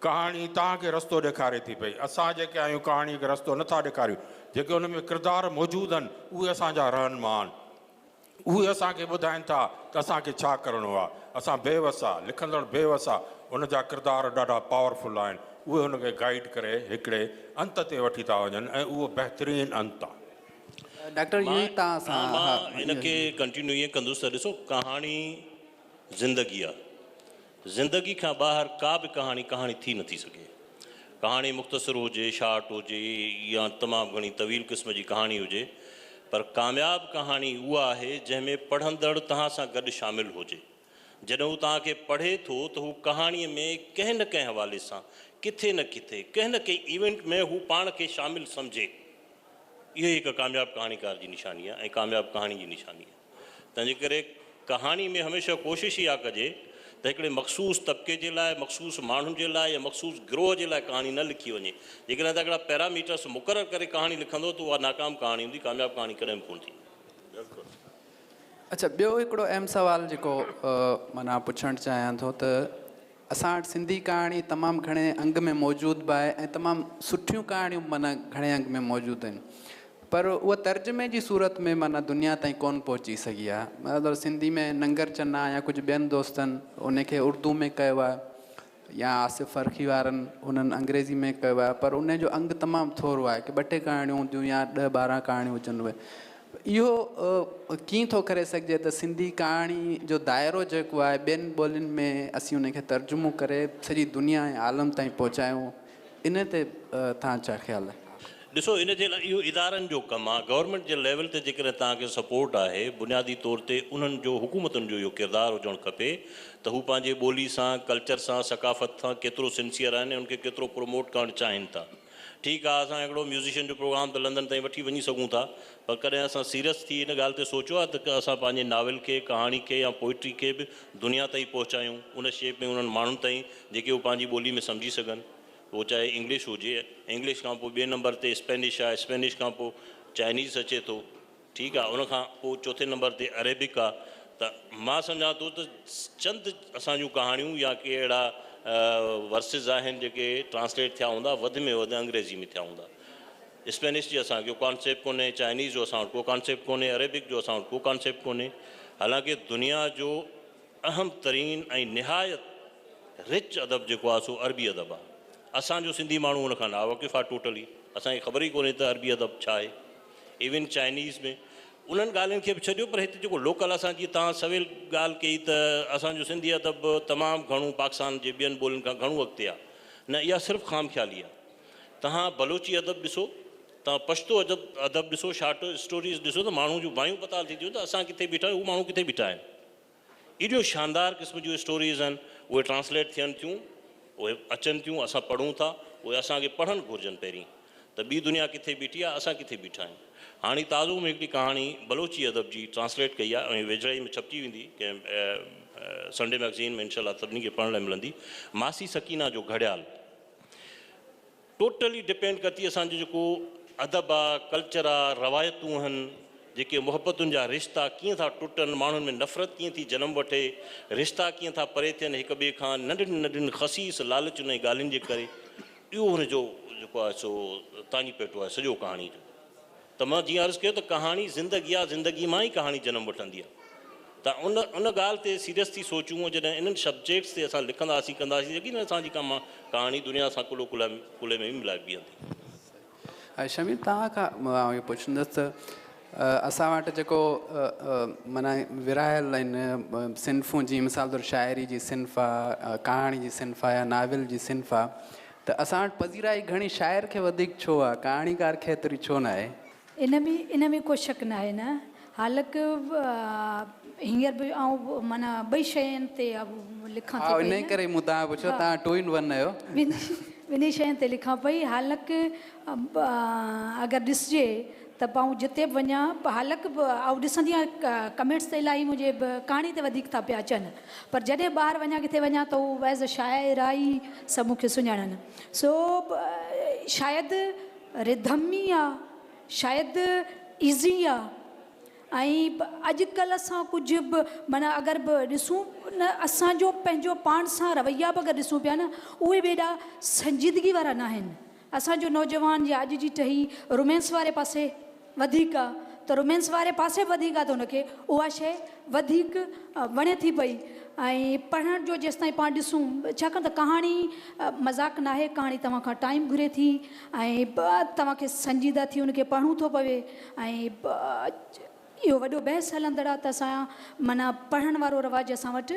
ڪهاڻي توهان کي رستو ڏيکاري ٿي پئي. اسان جيڪي آهيون ڪهاڻيء کي رستو نه ٿا ڏيکاريون. جيڪي ان ۾ ڪردار موجود آهن، اهي اسان جا رهنما آهن. اهي اسان کي ٻڌائين ٿا ته اسان کي ڇا ڪرڻو آ. اسان بي وس آ، لکندڙ بي وس آ، ان جا ڪردار ڏاڍا پاورفل آهن، اهي ان کي گائيڊ ڪري هڪڙي انت تي وٺي ٿا وڃن ۽ اهو بهترين انت آ. ڊاڪٽر اهو ئي مان توهان سان مان ها ان کي ڪنٽينيو ائين ڪندس ته ڏسو ڪهاڻي زندگي آ. زندگي کان ٻاهر ڪا به ڪهاڻي ڪهاڻي ٿي نٿي سگهي. ڪهاڻي مختصر هجي، شارٽ هجي يا تمام گهڻي طويل قسم جي ڪهاڻي هجي پر ڪامياب ڪهاڻي اها آهي جنهن ۾ پڙهندڙ توهان سان گڏ شامل هجي. جڏهن هو توهان کي پڙهي ٿو ته هو ڪهاڻيء ۾ ڪنهن نه ڪنهن حوالي سان، ڪٿي نه ڪٿي، ڪنهن نه ڪنهن ايونٽ ۾ هو پاڻ کي شامل سمجهي. اهو ئي هڪ ڪامياب ڪهاڻيڪار جي نشاني آهي ۽ ڪامياب ڪهاڻي جي نشاني آهي. تنهنجي ڪري ڪهاڻي ۾ هميشه ڪوشش اها ڪجي ته هڪڙي مخصوص طبقي جي لاء، مخصوص ماڻهن جي لاء يا مخصوص گروهه جي لاء ڪهاڻي نه لکي وڃي. جيڪڏهن توهان هڪڙا پيراميٽرس مقرر ڪري ڪهاڻي لکندو ته اها ناڪام ڪهاڻي هوندي، ڪامياب ڪهاڻي ڪڏهن به ڪونه ٿيندي. اڇا ٻيو هڪڙو اهم سوال جيڪو معنيٰ پڇڻ چاهيان ٿو ته اسان وٽ سنڌي ڪهاڻي تمام گهڻي انگ ۾ موجود به آهي ۽ تمام سٺيون ڪهاڻيون به معنيٰ گهڻي انگ ۾ موجود آهن پر اها ترجمي جي صورت ۾ معنيٰ دنيا تائين ڪونه پهچي سگهي آهي مطلب سنڌي ۾ ننگر چنا يا ڪجهه ٻين دوستن ان کي اردو ۾ ڪيو آهي يا آصف فرخي وارن انهن انگريزي ۾ ڪيو آهي پر ان جو انگ تمام ٿورو آهي ڪي ٻه ٽي ڪهاڻيون هونديون يا ڏهه 12 ڪهاڻيون هجن اهي اهو ڪيئن ٿو ڪري سگهجي ته سنڌي ڪهاڻي جو دائرو جيڪو آهي ٻين ٻولين ۾ اسين ان کي ترجمو ڪري سڄي دنيا ۽ عالم تائين پهچايون ان تي توهان ڇا خيال آهي؟ ڏسو ان جي لاء اهو ادارن جو ڪم آهي گورنمينٽ جي ليول تي جيڪڏهن توهان کي سپورٽ آهي بنيادي طور تي انهن جو حڪومتن جو اهو ڪردار هجڻ کپي ته هو پنهنجي ٻولي سان ڪلچر سان ثقافت سان ڪيترو سنسيئر آهن ۽ ان کي ڪيترو پروموٽ ڪرڻ چاهين ٿا. ٺيڪ آ اسان هڪڙو ميوزيشن جو پروگرام ته لندن تائين وٺي وڃي سگهون ٿا پر ڪڏهن اسان سيريس ٿي ان ڳالهه تي سوچيو آ ته اسان پنهنجي ناول کي، ڪهاڻي کي يا پوئٽري کي به دنيا تائين پهچايون ان شيپ ۾ انهن ماڻهن تائين جيڪي هو پنهنجي ٻولي ۾ سمجهي سگهن اهو چاهي انگلش هجي انگلش کان پوء ٻئي نمبر تي اسپينش آ اسپينش کان پوء چائنيز اچي ٿو ٺيڪ آ ان کان پوء چوٿين نمبر تي عريبڪ آ ته مان سمجهان ٿو ته چند اسان جون ڪهاڻيون يا ڪي اهڙا ورسز آهن جيڪي ٽرانسليٽ ٿيا هوندا وڌ ۾ وڌ انگريزي ۾ ٿيا هوندا اسپينش جي اسان کي ڪانسيپٽ ڪونهي چائنيز جو اسان وٽ ڪو ڪانسيپٽ ڪونهي عريبڪ جو اسان وٽ ڪو ڪانسيپٽ ڪونهي حالانڪه دنيا جو اهم ترين ۽ نهايت رچ ادب جيڪو آهي سو عربي ادب آهي. اسان جو سنڌي ماڻهو ان کان ناواقف آهي ٽوٽلي. اسان کي خبر ئي ڪونهي ته عربي ادب ڇا آهي. ايون چائنيز ۾ انهن ڳالهين کي به ڇڏيو پر هتي جيڪو لوڪل اسان جيئن توهان سويل ڳالهه ڪئي ته اسان جو سنڌي ادب تمام گهڻو پاڪستان جي ٻين ٻولين کان گهڻو اڳتي آهي. نه اها صرف خام خيالي آهي. توهان بلوچي ادب ڏسو، توهان پشتو ادب ادب ڏسو، شارٽ اسٽوريز ڏسو ته ماڻهو جون وايون پتال ٿي ٿيون ته اسان ڪٿي بيٺا آهيون هو ماڻهو ڪٿي بيٺا آهن. ايڏيون شاندار قسم جون اسٽوريز آهن اهي ٽرانسليٽ ٿين ٿيون اهي اچن ٿيون اسان پڙهون ٿا اهي اسان کي پڙهڻ گهرجن پهرين ته ٻي دنيا ڪٿي بيٺي آهي اسان ڪٿي بيٺا آهيون هاڻي تازو مون هڪڙي ڪهاڻي بلوچي ادب جي ٽرانسليٽ ڪئي آهي ۽ ويجهڙائي ۾ ڇپجي ويندي ڪنهن سنڊي مئگزين ۾ انشاء الله سڀني کي پڙهڻ لاء ملندي ماسي سڪينا جو گهڙيال ٽوٽلي ڊپينڊ ڪرتي اسان جو جيڪو ادب آ ڪلچر آ روايتون هن جيڪي محبتن جا رشتا ڪيئن ٿا ٽٽن ماڻهن ۾ نفرت ڪيئن ٿي جنم وٺي رشتا ڪيئن ٿا پري ٿين هڪ ٻئي کان ننڍين ننڍين خسيس لالچن ۽ ڳالهين جي ڪري اهو هن جو جيڪو آهي سو تاڃي پيٽو آهي سڄو ڪهاڻي جو. ته مان جيئن عرض ڪيو ته ڪهاڻي زندگي آ، زندگي مان ئي ڪهاڻي جنم وٺندي آ. ته ان ان ڳالهه تي سيريس ٿي سوچون ۽ جڏهن انهن سبجيڪٽس تي اسان لکنداسين ڪنداسين يقينن اسان جي ڪهاڻي دنيا سان ڪلهو ڪلهي ۾ ملائي بيهندي. شميم توهان کان آئون اهو پڇندس ته اسان وٽ جيڪو معنيٰ ورهايل آهن صنفون جيئن مثال طور شاعري جي صنف آ، ڪهاڻي جي صنف آ يا ناول جي صنف آ. ته اسان وٽ پذيرائي گهڻي شاعر کي وڌيڪ ڇو آ، ڪهاڻيڪار کي ايتري ڇو ناهي؟ ان ۾ ان ۾ ڪو شڪ ناهي نه حالڪ هينئر به آئون معنيٰ ٻئي شين تي لکان ها ٿي پئي انهي نه. ڪري ئي مون توهان کان پڇيو توهان ٽو ان ون آهيو. ٻنهي شين تي لکان پئي حالڪ اگر ڏسجي ته آئون جتي به وڃان حالڪ آئون ڏسندي آهيان ڪمينٽس ته الاهي منهنجي ڪهاڻي تي وڌيڪ ٿا پيا اچن پر جڏهن ٻاهر وڃان ڪٿي وڃان ته هو ايز ا شاعره ئي سڀ مون کي سڃاڻن سو شايد رڌم ئي آ شايد ايزي آ ۽ اڄڪلهه اسان ڪجهه به معنيٰ اگر به ڏسون نه اسان جو پنهنجو پاڻ سان رويا به اگر ڏسون پيا نه اهي به ايڏا سنجيدگي وارا ناهن اسان جو نوجوان يا اڄ جي ٽهي رومانس واري پاسي وڌيڪ آ ته رومانس واري پاسي به وڌيڪ آ ته ان کي اها شيء وڌيڪ وڻي ٿي پئي ۽ پڙهڻ جو جيستائين پاڻ ڏسون ڇاڪاڻ ته ڪهاڻي مذاق ناهي ڪهاڻي توهان کان ٽائيم گهري ٿي ۽ توهان کي سنجيده ٿي ان کي پڙهڻو ٿو پوي ۽ اهو وڏو بحث هلندڙ آ ته اسان معنيٰ پڙهڻ وارو رواج اسان وٽ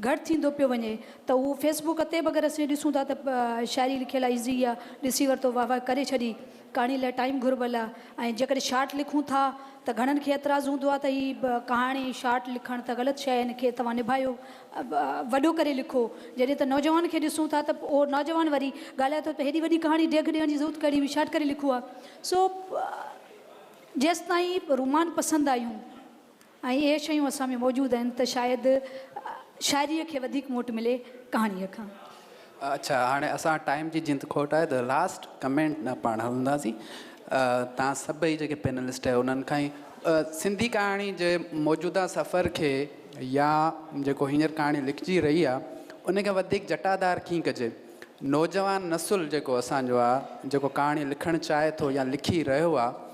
گهٽ ٿيندو پيو وڃي ته اهو فيس بڪ تي به اگر اسين ڏسون ٿا ته شاعري لکيل آ ايزي آ ڏسي ورتو واه واه ڪري ڇڏي ڪهاڻي لاء ٽائيم گهربل آ ۽ جيڪڏهن شارٽ لکون ٿا ته گهڻن کي اعتراض هوندو آ ته هي ڪهاڻي شارٽ لکڻ ته غلط شيء آهي هن کي توهان نڀايو وڏو ڪري لکو جڏهن ته نوجوان کي ڏسون ٿا ته اهو نوجوان وري ڳالهائي ٿو ته هيڏي وڏي ڪهاڻي ڊيگهه ڏيڻ جي ضرورت ڪهڙي هئي شارٽ ڪري لکو ها سو جيستائين رومان پسند آهيون ۽ اهي شيون اسان ۾ موجود آهن ته شايد شاعريء کي وڌيڪ موٽ ملي ڪهاڻيء کان. اڇا هاڻي اسان ٽائيم جي جيئن ته کوٽ آهي ته لاسٽ ڪمينٽ ڏانهن پاڻ هلنداسين توهان سڀئي جيڪي پينلسٽ آهيو انهن کان ئي سنڌي ڪهاڻي جي موجوده سفر کي يا جيڪو هينئر ڪهاڻي لکجي رهي آهي ان کي وڌيڪ جٽادار ڪيئن ڪجي نوجوان نسل جيڪو اسان جو آهي جيڪو ڪهاڻي لکڻ چاهي ٿو يا لکي رهيو آهي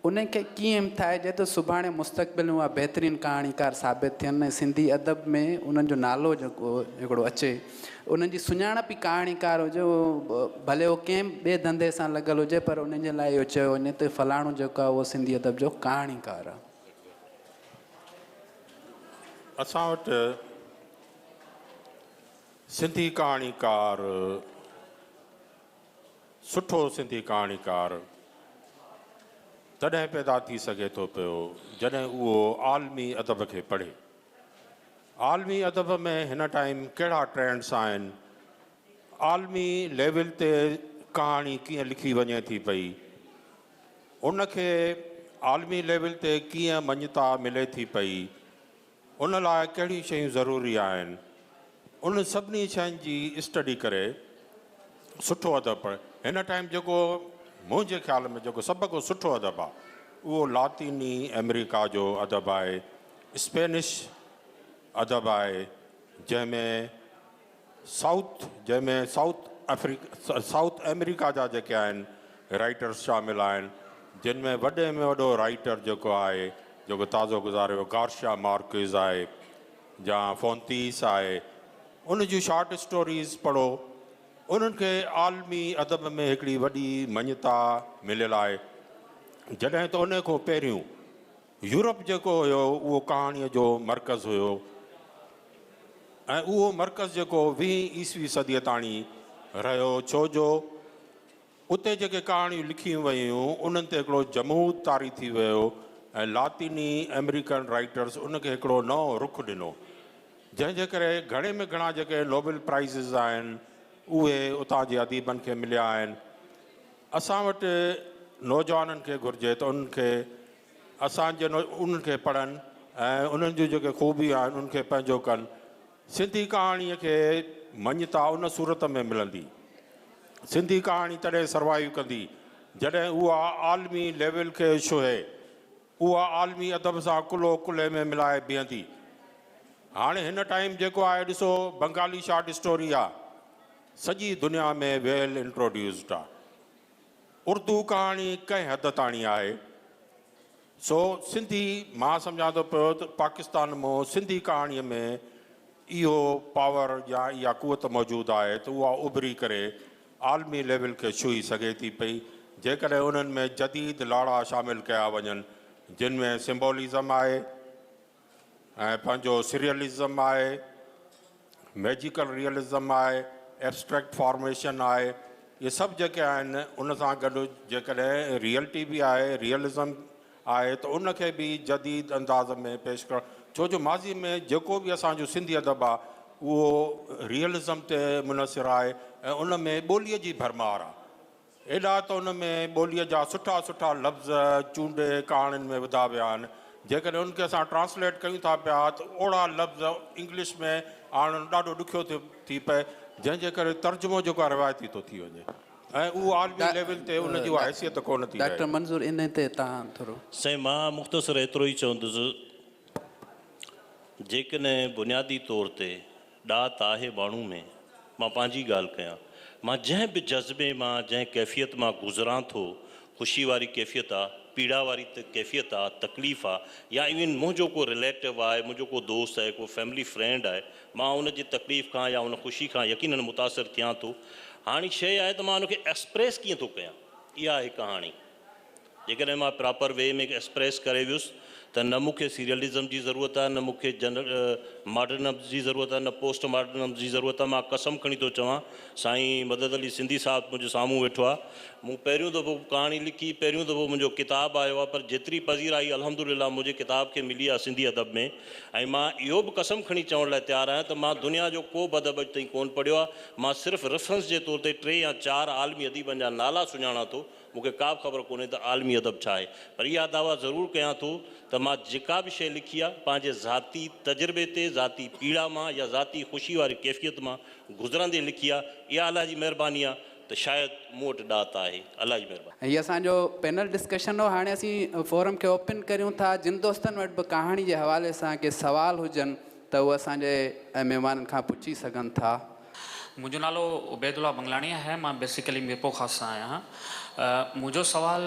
ان کي ڪيئن همٿائجي ته سڀاڻي مستقبل ۾ اها بهترين ڪهاڻيڪار ثابت ٿين ۽ سنڌي ادب ۾ انهن جو نالو جيڪو هڪڙو اچي انهن جي سڃاڻپ ئي ڪهاڻيڪار هجي اهو ڀلي اهو ڪنهن به ٻئي ڌنڌي سان لڳل هجي پر انهن جي لاء اهو چيو وڃي ته فلاڻو جيڪو آهي اهو سنڌي ادب جو ڪهاڻيڪار آهي. اسان وٽ سنڌي ڪهاڻيڪار سٺو سنڌي ڪهاڻيڪار تڏهن پيدا ٿي سگهي ٿو پيو جڏهن اهو عالمي ادب کي پڙهي. عالمي ادب ۾ هن ٽائيم ڪهڙا ٽرينڊس آهن، عالمي ليول تي ڪهاڻي ڪيئن لکي وڃي ٿي پئي، ان کي عالمي ليول تي ڪيئن مڃتا ملي ٿي پئي، ان لاء ڪهڙيون شيون ضروري آهن، انهن سڀني شين جي اسٽڊي ڪري سٺو ادب پڙهي. هن ٽائيم جيڪو منهنجي خيال ۾ جيڪو سڀ کان سٺو ادب آهي اهو لاطيني آمريڪا جو ادب آهي، اسپينش ادب آهي جنهن ۾ سائوٿ جنهن ۾ سائوٿ آفريڪا سائوٿ آمريڪا جا جيڪي آهن رائيٽرس شامل آهن جن ۾ وڏي ۾ وڏو رائيٽر جيڪو آهي جيڪو تازو گذاري ويو گارشيا مارڪيز آهي يا فونتيس آهي ان جون شارٽ اسٽوريز پڙهو انهن کي عالمي ادب ۾ هڪڙي وڏي مڃتا مليل آهي جڏهن ته ان کان پهريون يورپ جيڪو هيو اهو ڪهاڻيء جو مرڪز هيو ۽ اهو مرڪز جيڪو ويهين عيسوي صديء تاڻي رهيو ڇو جو اتي جيڪي ڪهاڻيون لکيون ويون انهن تي هڪڙو جمود طاري ٿي ويو ۽ لاطيني آمريڪن رائيٽرز ان کي هڪڙو نئون رخ ڏنو جنهن جي ڪري گهڻي ۾ گهڻا جيڪي نوبل پرائيزز آهن اهي اتان جي اديبن کي مليا آهن. اسان وٽ نوجوانن کي گهرجي ته انهن کي اسان جي انهن کي پڙهن ۽ انهن جون جيڪي خوبيون آهن انهن کي پنهنجو ڪن. سنڌي ڪهاڻيء کي مڃتا ان صورت ۾ ملندي. سنڌي ڪهاڻي تڏهن سروائيو ڪندي جڏهن اها عالمي ليول کي ڇهي، اها عالمي ادب سان ڪلهو ڪلهي ۾ ملائي بيهندي. هاڻي هن ٽائيم جيڪو آهي ڏسو بنگالي شارٽ اسٽوري آ سڄي دنيا ۾ ويل انٽروڊيوسڊ آ. اردو ڪهاڻي ڪنهن حد تاڻي آهي سو سنڌي مان سمجهان ٿو پيو ته پاڪستان مون سنڌي ڪهاڻي ۾ اهو پاور يا اها قوت موجود آهي ته اها اڀري ڪري عالمي ليول کي ڇهي سگهي ٿي پئي جيڪڏهن انهن ۾ جديد لاڙا شامل ڪيا وڃن جن ۾ سمبولزم آهي ۽ پنهنجو سريئلزم آهي، ميجيڪل ريئلزم آهي، ائبسٽريڪٽ فارميشن آهي، اهي سڀ جيڪي آهن ان سان گڏ جيڪڏهن ريئلٽي به آهي، ريئلزم آهي ته ان کي به جديد انداز ۾ پيش ڪرڻ ڇو جو ماضي ۾ جيڪو به اسان جو سنڌي ادب آهي اهو ريئلزم تي منحصر آهي ۽ ان ۾ ٻوليء جي ڀرمار آهي. ايڏا ته ان ۾ ٻوليء جا سٺا سٺا لفظ چونڊي ڪهاڻين ۾ وڌا ويا آهن. جيڪڏهن ان کي اسان ٽرانسليٽ ڪيون ٿا پيا ته اوڙا لفظ انگلش ۾ آڻڻ ڏاڍو ڏکيو ٿو ٿي پئي، جنهن جي ڪري ترجمو جيڪو آهي روايتي ٿو ٿي وڃي ۽ اهو عالمي ليول تي ان جي اها حيثيت ڪونه ٿي رهي. ڊاڪٽر منظور انهي تي توهان ٿورو. سائين مان مختصر ايترو ئي چوندس جيڪڏهن بنيادي طور تي ڏات آهي ماڻهو ۾، مان پنهنجي ڳالهه ڪيان، مان جنهن به جذبي مان، جنهن ڪيفيت مان گذران ٿو، خوشي واري ڪيفيت آ، پيڙا واري ڪيفيت آ، تڪليف آ يا ايون منهنجو ڪو رليٽو آهي، منهنجو ڪو دوست آهي، ڪو فيملي فرينڊ آهي، مان ان جي تڪليف کان يا ان خوشي کان يقينن متاثر ٿيان ٿو. هاڻي شيء آهي ته مان ان کي ايڪسپريس ڪيئن ٿو ڪيان، اها آهي ڪهاڻي. جيڪڏهن مان پراپر وي ۾ ايڪسپريس ڪري ويس ته نه مون کي سيريلزم جي ضرورت آهي، نه مون کي ماڊرنم جي ضرورت آهي، نه پوسٽ ماڊرنم جي ضرورت آهي. مان قسم کڻي ٿو چوان سائين مدد علي سنڌي صاحب منهنجي سامهون ويٺو آهي. مون پهريون دفعو ڪهاڻي لکي، پهريون دفعو منهنجو ڪتاب آيو آهي پر جيتري پذيرائي الحمدلله منهنجي ڪتاب کي ملي آهي سنڌي ادب ۾ ۽ مان اهو به قسم کڻي چوڻ لاء تيار آهيان ته مان دنيا جو ڪو به ادب اڄ تائين ڪونه پڙهيو آهي. مان صرف ريفرنس جي طور تي ٽي يا چار عالمي اديبن جا نالا سڃاڻان ٿو. مون کي ڪا به خبر ڪونهي ته عالمي ادب ڇا آهي، پر اها دعويٰ ضرور ڪيان ٿو ته مان جيڪا به شيء لکي آهي، پنهنجي ذاتي تجربي تي، ذاتي پيڙا مان يا ذاتي خوشي واري ڪيفيت مان گذرندي لکي آهي. اها الله جي مهرباني آهي ته شايد مون وٽ ڏات آهي. الله جي مهرباني. هي اسان جو پينل ڊسڪشن هو. هاڻي اسين فورم کي اوپن ڪريون ٿا. جن دوستن وٽ به ڪهاڻي جي حوالي سان ڪي سوال هجن ته هو اسان جي مهمانن کان پڇي سگهن ٿا. منهنجو نالو عبيدالله بنگلاڻي آهي مان بيسيڪلي ميرپورخاص سان آهيان منهنجو سوال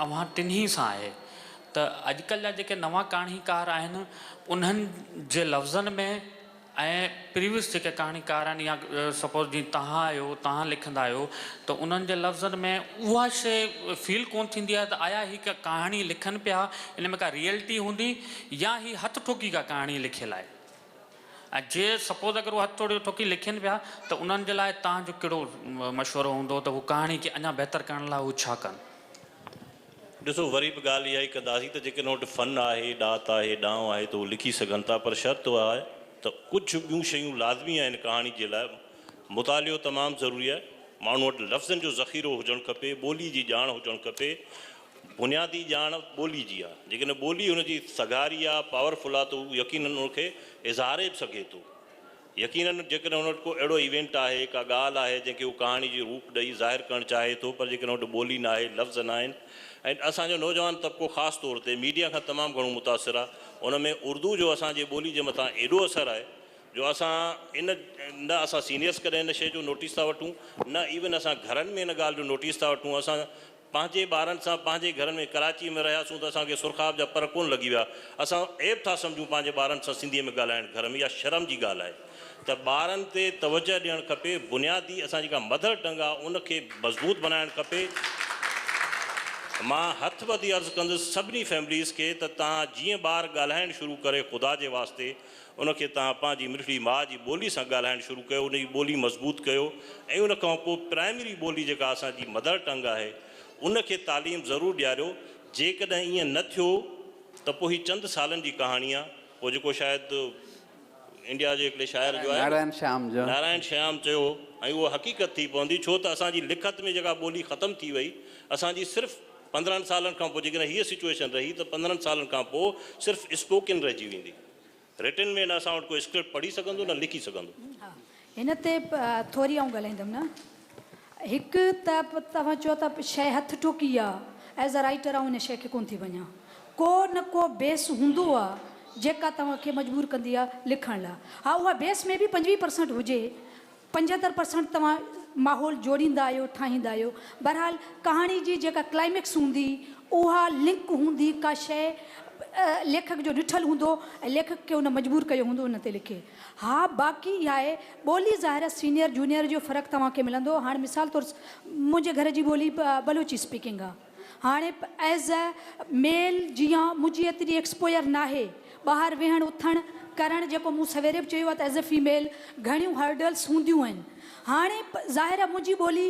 اوهان ٽنهي سان آهي ته اڄڪلهه جا جيڪي نوان ڪهاڻيڪار آهن انهن جي لفظن ۾ ۽ پريويس جيڪي ڪهاڻيڪار آهن يا سپوز جيئن توهان آهيو توهان لکندا آهيو ته انهن جي لفظن ۾ اها شيء فيل ڪونه ٿيندي آهي ته آيا هي ڪا ڪهاڻي لکن پيا ان ۾ ڪا ريئلٽي هوندي يا هي هٿ ٺوڪي ڪا ڪهاڻي لکيل آهي. ۽ جي سپوز اگر هو هٿ ٽوڙي ٺوڪي لکين پيا ته انهن جي لاء توهان جو ڪهڙو مشورو هوندو ته هو ڪهاڻي کي اڃا بهتر ڪرڻ لاء هو ڇا ڪن؟ ڏسو وري به ڳالهه اها ئي ڪنداسين ته جيڪڏهن وٽ فن آهي، ڏات آهي، ڏانء آهي ته هو لکي سگهن ٿا پر شرط اها آهي ته ڪجهه ٻيون شيون لازمي آهن ڪهاڻي جي لاء مطالعو تمام ضروري آهي، ماڻهو وٽ لفظن جو ذخيرو هجڻ کپي، ٻولي جي ڄاڻ هجڻ کپي، بنيادي ڄاڻ ٻولي جي آ. جيڪڏهن ٻولي هن جي سگهاري آ، پاورفل آ ته هو يقينن ان کي اظهاري به سگهي ٿو. يقينن جيڪڏهن هن وٽ ڪو اهڙو ايونٽ آهي، ڪا ڳالهه آهي جنهن کي هو ڪهاڻي جي روپ ڏئي ظاهر ڪرڻ چاهي ٿو پر جيڪڏهن هن وٽ ٻولي ناهي، لفظ ناهن ۽ اسان جو نوجوان طبقو خاص طور تي ميڊيا کان تمام گهڻو متاثر آ. ان ۾ اردو جو اسان جي ٻولي جي مٿان ايڏو اثر آهي جو اسان ان نه اسان سينيئرس ڪڏهن ان شيء جو نوٽيس ٿا وٺون نه ايون اسان گهرن ۾ ان ڳالهه جو نوٽيس ٿا وٺون. اسان پنهنجي ٻارن سان پنهنجي گهرن ۾ ڪراچيء ۾ رهياسون ته اسان کي سرخاب جا پر ڪونه لڳي ويا. اسان عيب ٿا سمجهون پنهنجي ٻارن سان سنڌيء ۾ ڳالهائڻ گهر ۾ اها شرم جي ڳالهه آهي ته ٻارن تي توجهه ڏيڻ کپي. بنيادي اسان جيڪا مڌر ٽنگ آهي ان کي مضبوط بنائڻ کپي. مان هٿ ٻڌي عرض ڪندس سڀني فيمليز کي ته توهان جيئن ٻار ڳالهائڻ شروع ڪري خدا جي واسطي ان کي توهان پنهنجي مٺڙي ماء جي ٻولي سان ڳالهائڻ شروع ڪيو، ان جي ٻولي مضبوط ڪيو ۽ ان کان پوء پرائمري ٻولي جيڪا اسان جي مدر ٽنگ آهي، ان کي تعليم ضرور ڏياريو. جيڪڏهن ائين نه ٿيو ته پوء هي چند سالن جي ڪهاڻي آهي. پوء جيڪو شايد انڊيا جي هڪڙي شاعر جو آهي نه، نارائڻ شيام جو. نارائڻ شيام چيو ۽ اهو حقيقت ٿي پوندي، ڇو ته اسان جي لکت ۾ جيڪا ٻولي ختم ٿي وئي، اسان جي صرف 15 سالن کان پوء جيڪڏهن هيء سچوئيشن رهي ته 15 سالن کان پوء صرف اسپوڪن رهجي ويندي. رٽن ۾ نه اسان وٽ ڪو اسڪرپٽ پڙهي سگهندو نه لکي سگهندو. ها هن تي ٿوري آئون ڳالهائيندم نه. هڪ ته توهان چئو ٿا شيء هٿ ٺوڪي آ، ايز ا رائيٽر آئون ان شيء کي ڪونه ٿي وڃان. ڪو نه ڪو بيس هوندو آ جيڪا توهان کي مجبور ڪندي آ لکڻ لا. ها اها بيس ۾ به 25 پرسنٽ هجي 75 پرسنٽ توهان ماحول جوڙيندا آهيو، ٺاهيندا آهيو. بهرحال ڪهاڻي جي جيڪا ڪلائميڪس هوندي اها لنڪ هوندي ڪا شيء ليکڪ جو ڏٺل هوندو ۽ ليکڪ کي ان مجبور ڪيو هوندو ان تي لکي. ها باقي اها آهي ٻولي ظاهر آهي سينيئر جونيئر جو فرق توهان کي ملندو. هاڻ مثال طور منهنجي گهر جي ٻولي بلوچي اسپيڪنگ آهي. هاڻي ايز اي ميل جيان منهنجي ايتري ايڪسپوزر ناهي ٻاهر ويهڻ اٿڻ ڪرڻ جيڪو مون سويري به چيو آهي ته ايز اي فيميل گهڻيون هرڊلس هونديون آهن هاڻي ظاهر آهي منهنجي ٻولي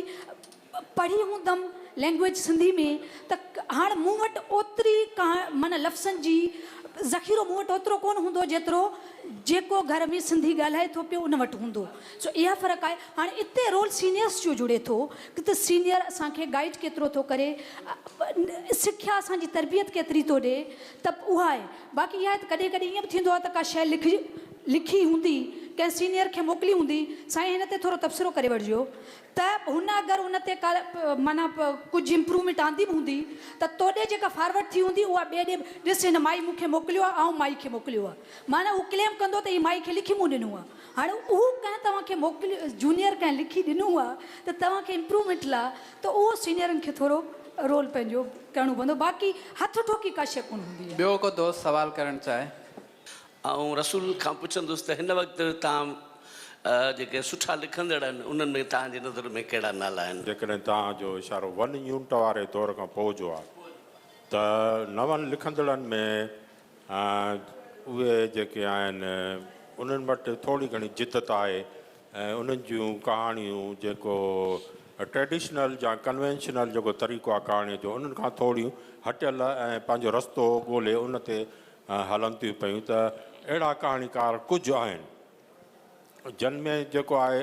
پڙهي هوندم لينگويج سنڌي ۾ ته هاڻ مون وٽ اوتري ڪا معنيٰ لفظن جي ذخيرو مون وٽ اوترو ڪونه هوندو جيترو جيڪو گهر ۾ سنڌي ڳالهائي ٿو پيو ان وٽ هوندو سو اها فرق آهي هاڻ اتي رول سينيئرس جو جڙي ٿو ته سينيئر اسان کي گائيڊ ڪيترو ٿو ڪري سکيا اسان جي تربيت ڪيتري ٿو ڏي ته اها آهي باقي اها آهي ته ڪڏهن ڪڏهن ائين به ٿيندو آهي ته ڪا شيء لکجي لکي هوندي ڪنهن سينيئر کي موڪلي هوندي سائين هن تي ٿورو تبصرو ڪري وٺجو ته هن اگر ان تي ڪا معنيٰ ڪجهه امپروومينٽ آندي به هوندي ته توڏي جيڪا فارورڊ ٿي هوندي اها ٻئي ڏي ڏس هن مائي مون کي موڪليو آهي آئون مائي کي موڪليو آهي معنيٰ هو ڪليم ڪندو ته هي مائي کي لکي مون ڏنو آهي هاڻي اهو ڪنهن توهان کي موڪليو جونيئر ڪنهن لکي ڏنو آهي ته توهان کي امپروومينٽ لاء ته اهو سينيئرن کي ٿورو رول پنهنجو ڪرڻو پوندو باقي هٿ ٺوڪي ڪا شيء ڪونه هوندي آهي. ٻيو ڪو دوست سوال ڪرڻ چاهي. آئون رسول کان پڇندس ته هن وقت توهان جيڪي سٺا لکندڙ آهن انهن ۾ توهان جي نظر ۾ ڪهڙا نالا آهن؟ جيڪڏهن توهان جو اشارو ون يونٽ واري دور کان پوء جو آهي ته نون لکندڙن ۾ اهي جيڪي آهن انهن وٽ ٿوري گهڻي جدت آهي ۽ انهن جون ڪهاڻيون جيڪو ٽريڊيشنل يا ڪنوينشنل جيڪو طريقو آهي ڪهاڻيء جو انهن کان ٿوريون هٽيل ۽ پنهنجو رستو ڳولي ان تي هلن ٿيون پيون ته اهڙا ڪهاڻيڪار ڪجهه آهن جن ۾ جيڪو آهي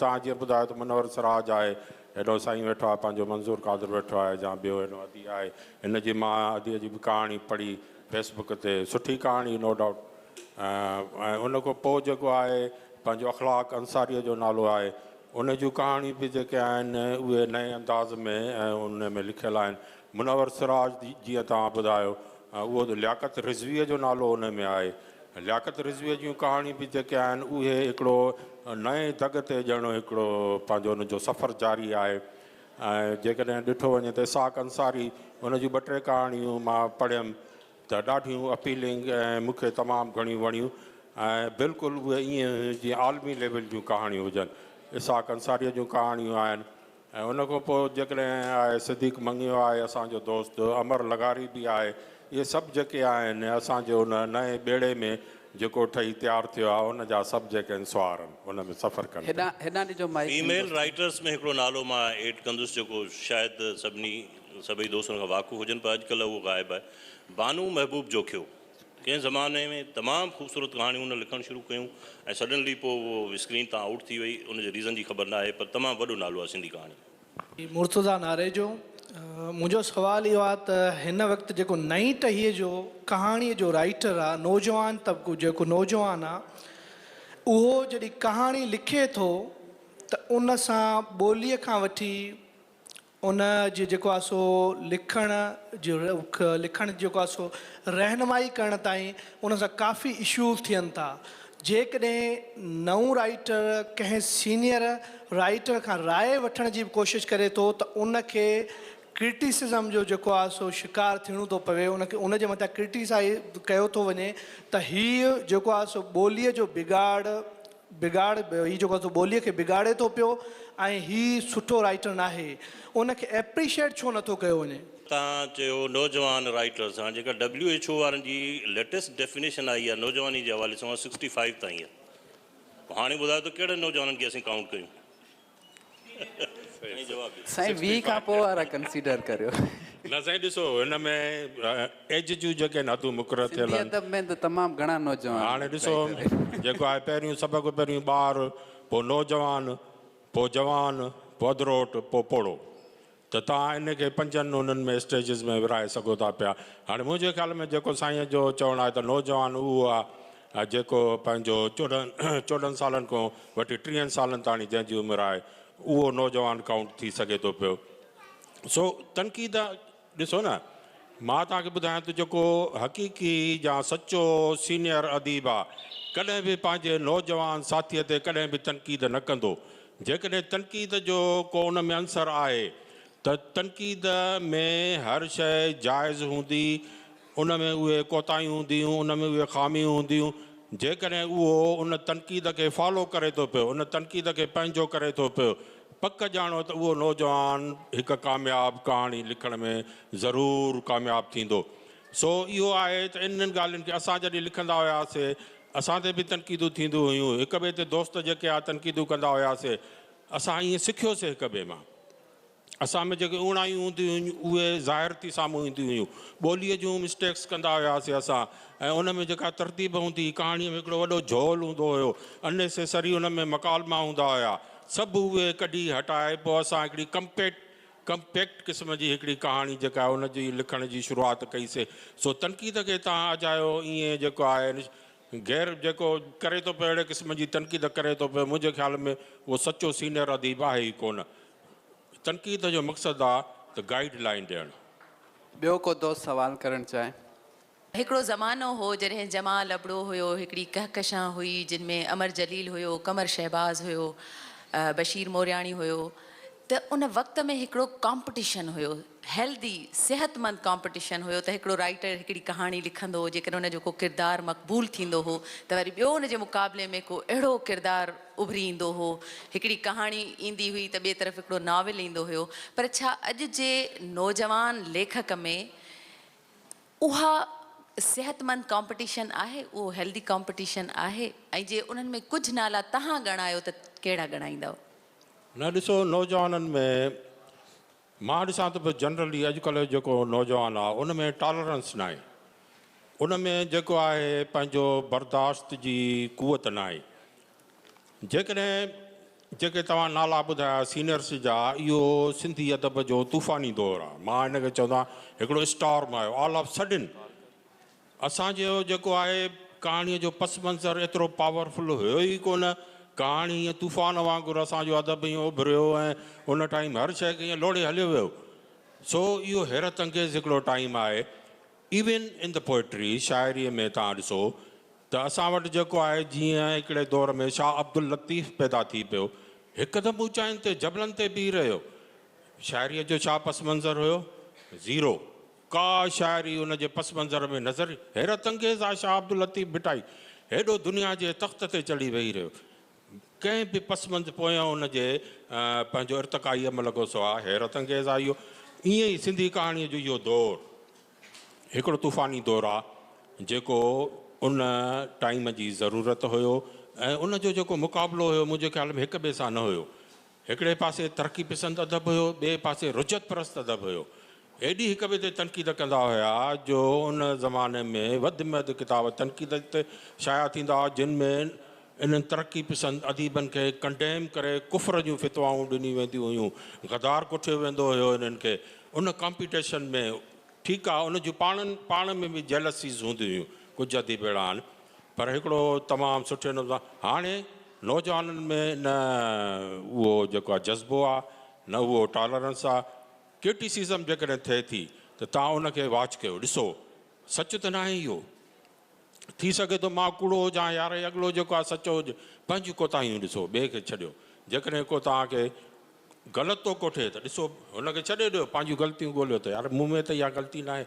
توهان جيئن ٻڌايو ته منور سراج آهي هيڏو سائين ويٺو آهي پنهنجو منظور قادر ويٺو آهي يا ٻيو هيڏو ادي آهي هن جي مان اديء جي به ڪهاڻي پڙهي فيس بڪ تي سٺي ڪهاڻي نو ڊائوٽ ۽ ان کان پوء جيڪو آهي پنهنجو اخلاق انصاريء جو نالو آهي ان جون ڪهاڻيون به جيڪي آهن اهي نئين انداز ۾ ۽ ان ۾ لکيل آهن منور سراج جيئن توهان ٻڌايو اهو ته لياقت رضويء جو نالو ان ۾ آهي. لياقت رضويء جون ڪهاڻيون به جيڪي آهن اهي هڪڙو نئين دڳ تي ڄڻ هڪڙو پنهنجو ان جو سفر جاري آهي ۽ جيڪڏهن ڏٺو وڃي ته اسحاق انصاري ان جون ٻه ٽي ڪهاڻيون مان پڙهيم ته ڏاڍيون اپيلنگ ۽ مون کي تمام گهڻيون وڻيون ۽ بلڪل اهي ائين هيون جيئن عالمي ليول جون ڪهاڻيون هجن. اسحاق انصاريء جون ڪهاڻيون آهن. ۽ ان کان پوء جيڪڏهن آهي صديق مڱيو آهي اسان جو دوست امر لغاري به آهي اهي سڀ جيڪي آهن اسان جي ان نئين ٻيڙي ۾ جيڪو ٺهي تيار ٿيو آهي ان جا سڀ جيڪي آهن سوار آهن ان ۾ سفر ڪن پيا. هيڏانهن ڏجو مائيڪ فيميل رائيٽرس ۾ هڪڙو نالو مان ايڊ ڪندس جيڪو شايد سڀني سڀئي دوست ان کان واقف هجن پر اڄڪلهه اهو غائب آهي بانو محبوب جوکيو. ڪنهن زماني ۾ تمام خوبصورت ڪهاڻيون هن لکڻ شروع ڪيون ۽ سڊنلي پوء اهو اسڪرين تان آئوٽ ٿي وئي ان جي ريزن جي خبر ناهي پر تمام وڏو نالو آهي سنڌي ڪهاڻي. مرتضيٰ ناريجو، منهنجو سوال اهو آهي ته هن وقت جيڪو نئين ٽهيء جو ڪهاڻيء جو رائيٽر آهي، نوجوان طبقو جيڪو نوجوان آهي، اهو جڏهن ڪهاڻي لکي ٿو ته ان سان ٻوليء کان وٺي ان جي جيڪو آهي سو لکڻ جي لکڻ جي جيڪو آهي سو رهنمائي ڪرڻ تائين ان سان ڪافي اشوز ٿين ٿا جيڪڏهن نئون رائيٽر ڪنهن سينئر رائيٽر کان راء وٺڻ جي به ڪوشش ڪري ٿو ته ان کي ڪرٽيسزم جو جيڪو آهي سو شڪار ٿيڻو ٿو پوي ان کي ان جي مٿان ڪرٽيسائز ڪيو ٿو وڃي ته هي جيڪو آهي سو ٻوليء جو بگاڙ بگاڙ هي جيڪو آهي سو ٻوليء کي بگاڙي ٿو پيو ۽ هي سٺو رائيٽر ناهي ان کي ايپريشيٽ ڇو نٿو ڪيو وڃي. توهان چيو نوجوان رائيٽرز هاڻ جيڪا ڊبليو ايڇ او وارن جي ليٽيسٽ ڊيفينيشن آئي آهي نوجواني جي حوالي سان اها سڪسٽي فائيو تائين آهي پوء هاڻي ٻڌايو ته ڪهڙن نوجوانن کي اسين ڪائونٽ ڪيون. سائين جواب ڏيو. سائين 20 کان پوء وارا ڪنسيڊر ڪريو. نه سائين ڏسو هن ۾ ايج جون جيڪي آهن حدون مقرر ٿيل سنڌي آهن. ادب ۾ ته تمام گهڻا نوجوان هاڻي ڏسو رائيٽر آهن. جيڪو آهي پهريون سڀ کان پهريون ٻار پوء نوجوان پوء جوان پوء اڌروٽ پوء پوڙهو ته توهان ان کي پنجن انهن ۾ اسٽيجز ۾ ورهائي سگهو ٿا پيا. هاڻي منهنجي خيال ۾ جيڪو سائينء جو چوڻ آهي ته نوجوان اهو آهي جيڪو پنهنجو چوڏهن چوڏهن سالن کان وٺي ٽيهن سالن تاڻي جنهن جي عمر آهي اهو نوجوان ڪائونٽ ٿي سگهي ٿو پيو. سو تنقيد ڏسو نه مان توهان کي ٻڌايان ٿو جيڪو حقيقي يا سچو سينئر اديب آ ڪڏهن به پنهنجي نوجوان ساٿيء تي ڪڏهن به تنقيد نه ڪندو. جيڪڏهن تنقيد جو ڪو ان ۾ عنصر آهي ته تنقيد ۾ هر شيء جائز هوندي، ان ۾ اهي ڪوتاهيون هونديون، ان ۾ اهي خاميون هونديون، جيڪڏهن اهو ان تنقيد کي فالو ڪري ٿو پيو، ان تنقيد کي پنهنجو ڪري ٿو پيو، پڪ ڄاڻو ته اهو نوجوان هڪ ڪامياب ڪهاڻي لکڻ ۾ ضرور ڪامياب ٿيندو. سو اهو آهي ته انهن ڳالهين کي اسان جڏهن لکندا هياسي، اسان تي به تنقيدون ٿينديون هيون، هڪ ٻئي تي دوست جيڪي ها تنقيدون ڪندا هياسي، اسان ائين سکيوسي هڪ ٻئي مان. اسان ۾ جيڪي اوڻايون هونديون هيون اهي ظاهر ٿي سامهون اينديون هيون. ٻوليء جون مسٽيڪس ڪندا هياسين اسان ۽ ان ۾ جيڪا ترتيب هوندي هئي ڪهاڻيء ۾ هڪڙو وڏو جهول هوندو هيو اننيسيسري ان ۾ مڪالما هوندا هيا سڀ اهي ڪڍي هٽائي پوء اسان هڪڙي ڪمپيٽ ڪمپيڪٽ قسم جي هڪڙي ڪهاڻي جيڪا آهي ان جي لکڻ جي شروعات ڪئي سي سو تنقيد کي تان اجايو ائين جيڪو آهي غير جيڪو ڪري ٿو پيو اهڙي قسم جي تنقيد ڪري ٿو پيو منهنجي خيال ۾ اهو سچو سينئر اديب آهي ئي ڪونه. تنقيد جو مقصد آ ته گائيڊ لائين ڏيڻ. ٻيو ڪو دوست سوال ڪرڻ چاهي. هڪڙو زمانو هو جڏهن جمال ابڙو هيو، هڪڙي ڪهڪشان هئي جن ۾ امر جليل هيو، قمر شهباز هيو، بشير مورياڻي هيو ته ان وقت ۾ هڪڙو ڪامپٽيشن هيو، هيلدي، صحتمند ڪامپٽيشن هيو ته هڪڙو رائيٽر هڪڙي ڪهاڻي لکندو هو جيڪڏهن ان جو ڪو ڪردار مقبول ٿيندو هو ته وري ٻيو ان جي مقابلي ۾ ڪو اهڙو ڪردار اڀري ايندو هو. هڪڙي ڪهاڻي ايندي هئي ته ٻئي طرف هڪڙو ناول ايندو هيو. پر ڇا اڄ جي نوجوان ليکڪ ۾ اها صحتمند ڪامپٽيشن آهي؟ اهو هيلدي ڪامپٽيشن آهي؟ ۽ جي انهن ۾ ڪجهه نالا توهان ڳڻايو ته ڪهڙا ڳڻائيندؤ؟ نه ڏسو نوجوانن ۾ مان ڏسان ٿو پيو جنرلي اڄڪلهه جو جيڪو نوجوان آ ان ۾ ٽالرنس ناهي ان ۾ جيڪو آهي پنهنجو برداشت جي قوت ناهي جيڪڏهن جيڪي توهان نالا ٻڌايا سينئرس جا اهو سنڌي ادب جو طوفاني دور آ مان ان کي چوندو آهيان هڪڙو اسٽارم آيو آل آف سڊن اسان جو جيڪو آهي ڪهاڻيء جو پس منظر ايترو پاورفل هيو ئي ڪونه. ڪهاڻي ائين طوفان وانگر اسان جو ادب ائين اڀريو ۽ ان ٽائيم هر شيء کي ائين لوڙهي هليو ويو. سو اهو حيرت انگيز هڪڙو ٽائيم آهي. ايون ان the poetry, شاعريء ۾ توهان ڏسو ته اسان وٽ جيڪو آهي جيئن هڪڙي دور ۾ شاهه عبداللطيف پيدا ٿي پيو، هڪدم اوچائين تي جبلن تي بيهي رهيو. شاعريء جو ڇا پس منظر هيو؟ زيرو. ڪا شاعري ان جي پس منظر ۾ نظر حيرت انگيز آ شاهه عبداللطيف ڀٽائي هيڏو دنيا جي تخت تي چڙهي ويهي رهيو ڪنهن به پس منظ پويان ان جي پنهنجو ارتقائي عمل کان سواء حيرت انگيز آ اهو ائين ئي سنڌي ڪهاڻيء جو اهو دور هڪڙو طوفاني دور آ جيڪو ان ٽائيم جي ضرورت هيو ۽ ان جو جيڪو مقابلو هيو منهنجي خيال ۾ هڪ ٻئي سان نه هيو هڪڙي پاسي ترقي پسند ادب هيو، ٻئي پاسي رجعت پرست ادب هيو. ايڏي هڪ ٻئي تي تنقيد ڪندا هيا جو ان زماني ۾ وڌ ۾ وڌ ڪتاب تنقيد تي شايع ٿيندا هئا جن ۾ انهن ترقي پسند اديبن کي ڪنڊيم ڪري ڪفر جون فتوائون ڏنيون وينديون هيون، غدار ڪوٺيو ويندو هيو انهن کي. ان ڪامپيٽيشن ۾ ٺيڪ آ ان جون پاڻ پاڻ ۾ به جيلسيز هونديون هيون، ڪجهه اديب اهڙا آهن پر هڪڙو تمام سٺي نموني سان هاڻي نوجوانن ۾ نه اهو جيڪو آهي جذبو آهي نه اهو ٽالرنس آهي. ڪرٽيسزم جيڪڏهن ٿئي ٿي ته توهان ان کي واچ ڪيو ڏسو سچ ته ناهي اهو. ٿي سگهي ٿو مان ڪوڙو هجان يار هي اڳلو جيڪو آهي سچو هجي. پنهنجون ڪوتاهيون ڏسو ٻئي کي ڇڏيو. جيڪڏهن ڪو توهان کي غلط ٿو ڪوٺي ته ڏسو هن کي ڇڏي ڏيو پنهنجون غلطيون ڳوليو ته يار مون ۾ ته اها غلطي ناهي.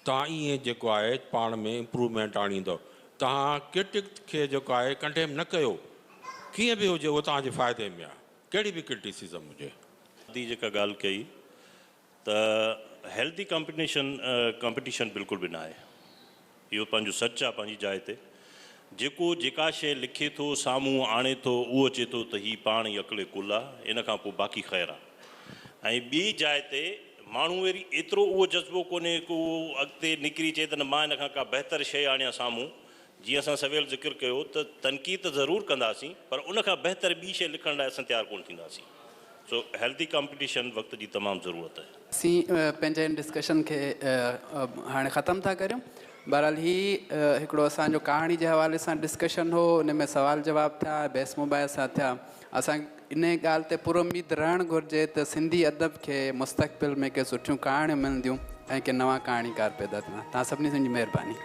توهان ائين جيڪو آهي پاڻ ۾ امپروومينٽ آڻيندؤ. توهان ڪرٽڪ کي جيڪو آهي ڪنڊيم نه ڪيو ڪيئن به هجي اهو توهان جي فائدي ۾ آهي ڪهڙي به ڪرٽيسزم هجي. هادي جيڪا ڳالهه ڪئي ته هيلدي ڪامپيٽيشن ڪامپيٽيشن بلڪل به ناهي اهو پنهنجو سچ آهي پنهنجي جاء تي جيڪو جيڪا شيء لکي ٿو سامهون آڻي ٿو اهو چئي ٿو ته هي پاڻ ئي عقل ڪل آهي ان کان پوء باقي خير آهي ۽ ٻي جاء تي ماڻهو وري ايترو اهو جذبو ڪونهي ڪو اهو اڳتي نڪري چئي ته نه مان ان کان ڪا بهتر شيء آڻيان سامهون. جيئن اسان سويل ذڪر ڪيو ته تنقيد ته ضرور ڪنداسين پر ان کان بهتر ٻي شيء لکڻ لاء اسان تيار ڪونه ٿينداسين. سو هيلدي ڪامپيٽيشن وقت جي تمام ضرورت آهي. اسين پنهنجي هن ڊسڪشن کي هاڻي ختم ٿا ڪريون. بهرحال هي هڪڙو اسان جو ڪهاڻي جي حوالي سان ڊسڪشن هو ان ۾ سوال جواب ٿيا بحث مباحثا ٿيا. اسان کي انهيء ڳالهه تي پراميد رهڻ گهرجي ته سنڌي ادب کي مستقبل ۾ ڪي سٺيون ڪهاڻيون ملنديون ۽ ڪي نوان ڪهاڻيڪار پيدا ٿيندا. توهان سڀني جي مهرباني.